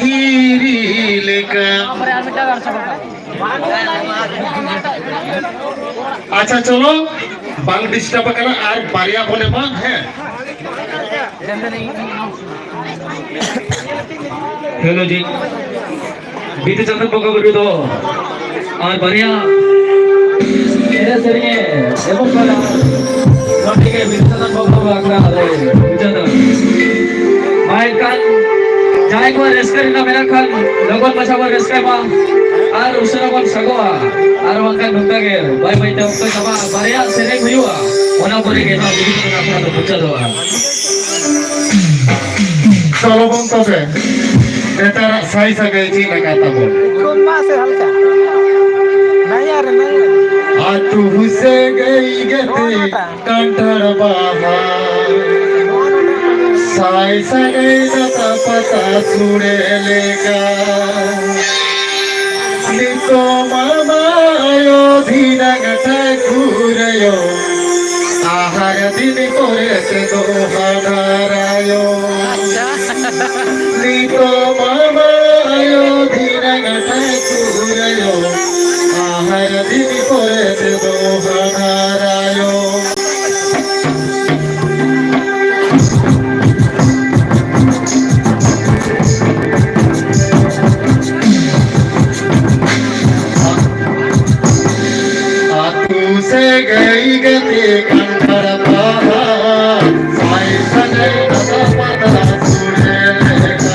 ᱫᱷᱤᱨᱤ ᱞᱮᱠᱟ᱾ ᱟᱪᱪᱷᱟ, ᱪᱚᱞᱚ, ᱵᱟᱝ ᱰᱤᱥᱴᱟᱨᱵ ᱟᱠᱟᱱᱟ, ᱟᱨ ᱵᱟᱨᱭᱟ ᱵᱚᱱ ᱮᱢᱟ᱾ ᱦᱮᱸ, ᱦᱮᱞᱳ ᱡᱤ, ᱵᱤᱫᱩ ᱪᱟᱸᱫᱟᱱ ᱵᱚᱸᱜᱟ ᱵᱩᱨᱩ ᱫᱚ ᱟᱨ ᱵᱟᱨᱭᱟ ᱮᱱᱮᱡ ᱥᱮᱨᱮᱧ ᱮ ᱮᱢᱚᱜ ᱠᱟᱱᱟ᱾ ᱱᱚᱰᱮ ᱜᱮ ᱵᱤᱫᱩ ᱪᱟᱸᱫᱟᱱ ᱵᱚᱸᱜᱟ ᱵᱩᱨᱩ ᱟᱠᱷᱲᱟ ᱨᱮ ᱵᱤᱫᱩ ᱪᱟᱸᱫᱟᱱ᱾ ᱢᱟ ᱮᱱᱠᱷᱟᱱ ᱡᱟᱦᱟᱸᱭ ᱠᱚ ᱨᱟᱹᱥᱠᱟᱹ ᱨᱮᱱᱟᱜ ᱢᱮᱱᱟᱜ ᱠᱷᱟᱱ, ᱞᱚᱜᱚᱱ ᱢᱟᱪᱷᱟ ᱵᱚᱱ ᱨᱟᱹᱥᱠᱟᱹᱭ ᱢᱟ ᱟᱨ ᱩᱥᱟᱹᱨᱟ ᱵᱚᱱ ᱥᱟᱜᱚᱜᱼᱟ᱾ ᱟᱨ ᱵᱟᱝᱠᱷᱟᱱ ᱱᱚᱝᱠᱟ ᱜᱮ ᱵᱟᱭ ᱵᱟᱭ ᱛᱮ ᱚᱠᱛᱚ ᱪᱟᱵᱟᱜᱼᱟ᱾ ᱵᱟᱨᱭᱟ ᱥᱮᱨᱮᱧ ᱦᱩᱭᱩᱜᱼᱟ, ᱚᱱᱟ ᱯᱚᱨᱮ ᱜᱮ ᱱᱚᱣᱟ ᱵᱤᱫᱩ ᱪᱟᱸᱫᱟᱱ ᱟᱠᱷᱲᱟ ᱫᱚ ᱢᱩᱪᱟᱹᱫᱚᱜᱼᱟ᱾ ᱪᱚᱞᱚ ᱵᱚᱱ ᱛᱚᱵᱮ, ᱱᱮᱛᱟᱨᱟᱜ ᱥᱟᱭ ᱥᱟᱹᱜᱟᱹᱭ ᱪᱮᱫ ᱞᱮᱠᱟ ᱛᱟᱵᱚᱱ? ᱠᱚᱢ ᱢᱟ ᱥᱮ ᱦᱟᱞᱠᱟ᱾ ᱱᱟᱭᱟ ᱨᱮ, ᱱᱟᱭᱟ ᱨᱮ᱾ ᱟᱹᱛᱩ ᱥᱟᱹᱜᱟᱹᱭ ᱜᱟᱛᱮ ᱱᱚᱣᱟ ᱱᱚᱴᱟ᱾ ᱠᱟᱱᱴᱷᱟᱲ ᱵᱟᱦᱟ᱾ ᱥᱟᱭ ᱥᱟᱹᱜᱟᱹᱭ ᱫᱟᱛᱟ ᱯᱟᱛᱟ ᱥᱩᱲᱮ ᱞᱮᱠᱟ᱾ ᱱᱤᱛᱚᱜ ᱢᱟᱢᱟ ᱟᱭᱳ ᱫᱷᱤᱱᱟᱝ ᱴᱷᱟᱹᱠᱩᱨ ᱟᱭᱳ, ᱟᱦᱟᱨ ᱫᱤᱱ ᱯᱚᱨᱮ ᱛᱮᱫᱚ ᱦᱟᱱᱦᱟᱨ ᱟᱭᱳ᱾ ᱟᱪᱪᱷᱟ᱾ ᱱᱤᱛᱚᱜ ᱢᱟᱢᱟ ᱟᱭᱳ ᱫᱷᱤᱱᱟᱝ ᱴᱷᱟᱹᱠᱩᱨ ᱟᱭᱳ, ᱟᱦᱟᱨ ᱫᱤᱱ ᱯᱚᱨᱮ ᱛᱮᱫᱚ ᱦᱟᱱᱦᱟᱨ ᱟᱭᱳ᱾ ᱟᱹᱛᱩ ᱥᱟᱹᱜᱟᱹᱭ ᱜᱟᱛᱮ ᱠᱟᱱᱴᱷᱟᱲ ᱵᱟᱦᱟ, ᱥᱟᱭ ᱥᱟᱹᱜᱟᱹᱭ ᱫᱟᱛᱟ ᱯᱟᱛᱟ ᱥᱩᱲᱮ ᱞᱮᱠᱟ᱾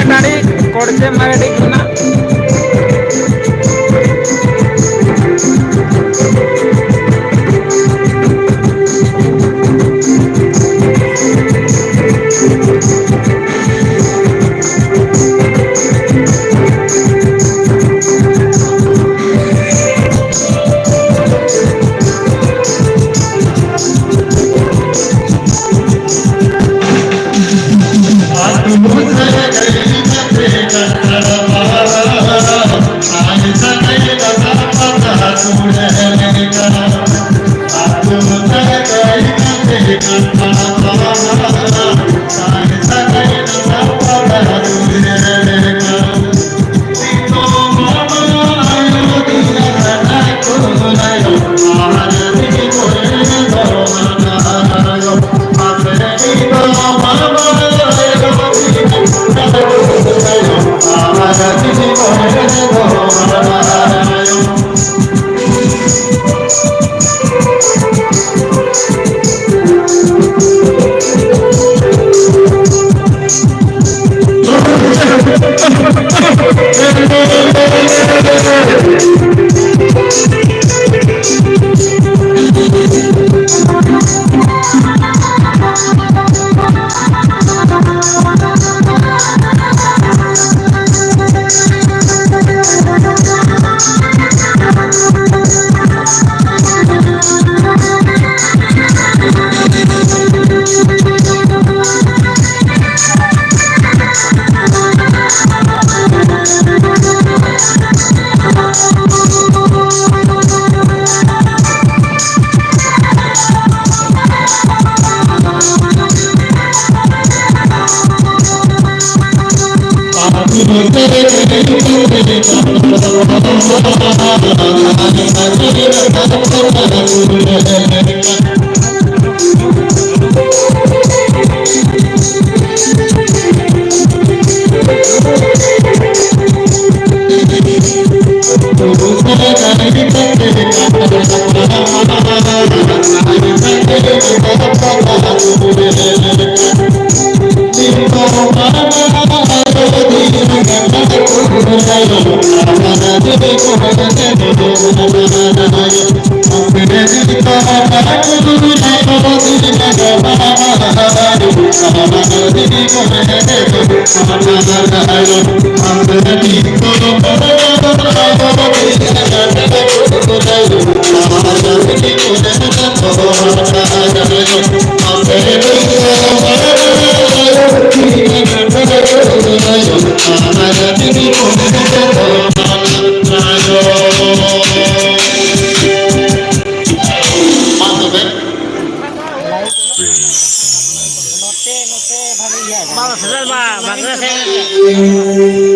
ᱴᱟᱺᱰᱤ ᱠᱚᱲᱪᱮ ᱢᱟᱨᱰᱤ ᱠᱷᱚᱱᱟᱜ᱾ ᱵᱟᱝ ᱥᱮᱴᱮᱨ ᱢᱟ, ᱵᱟᱝ ᱥᱮᱴᱮᱨ᱾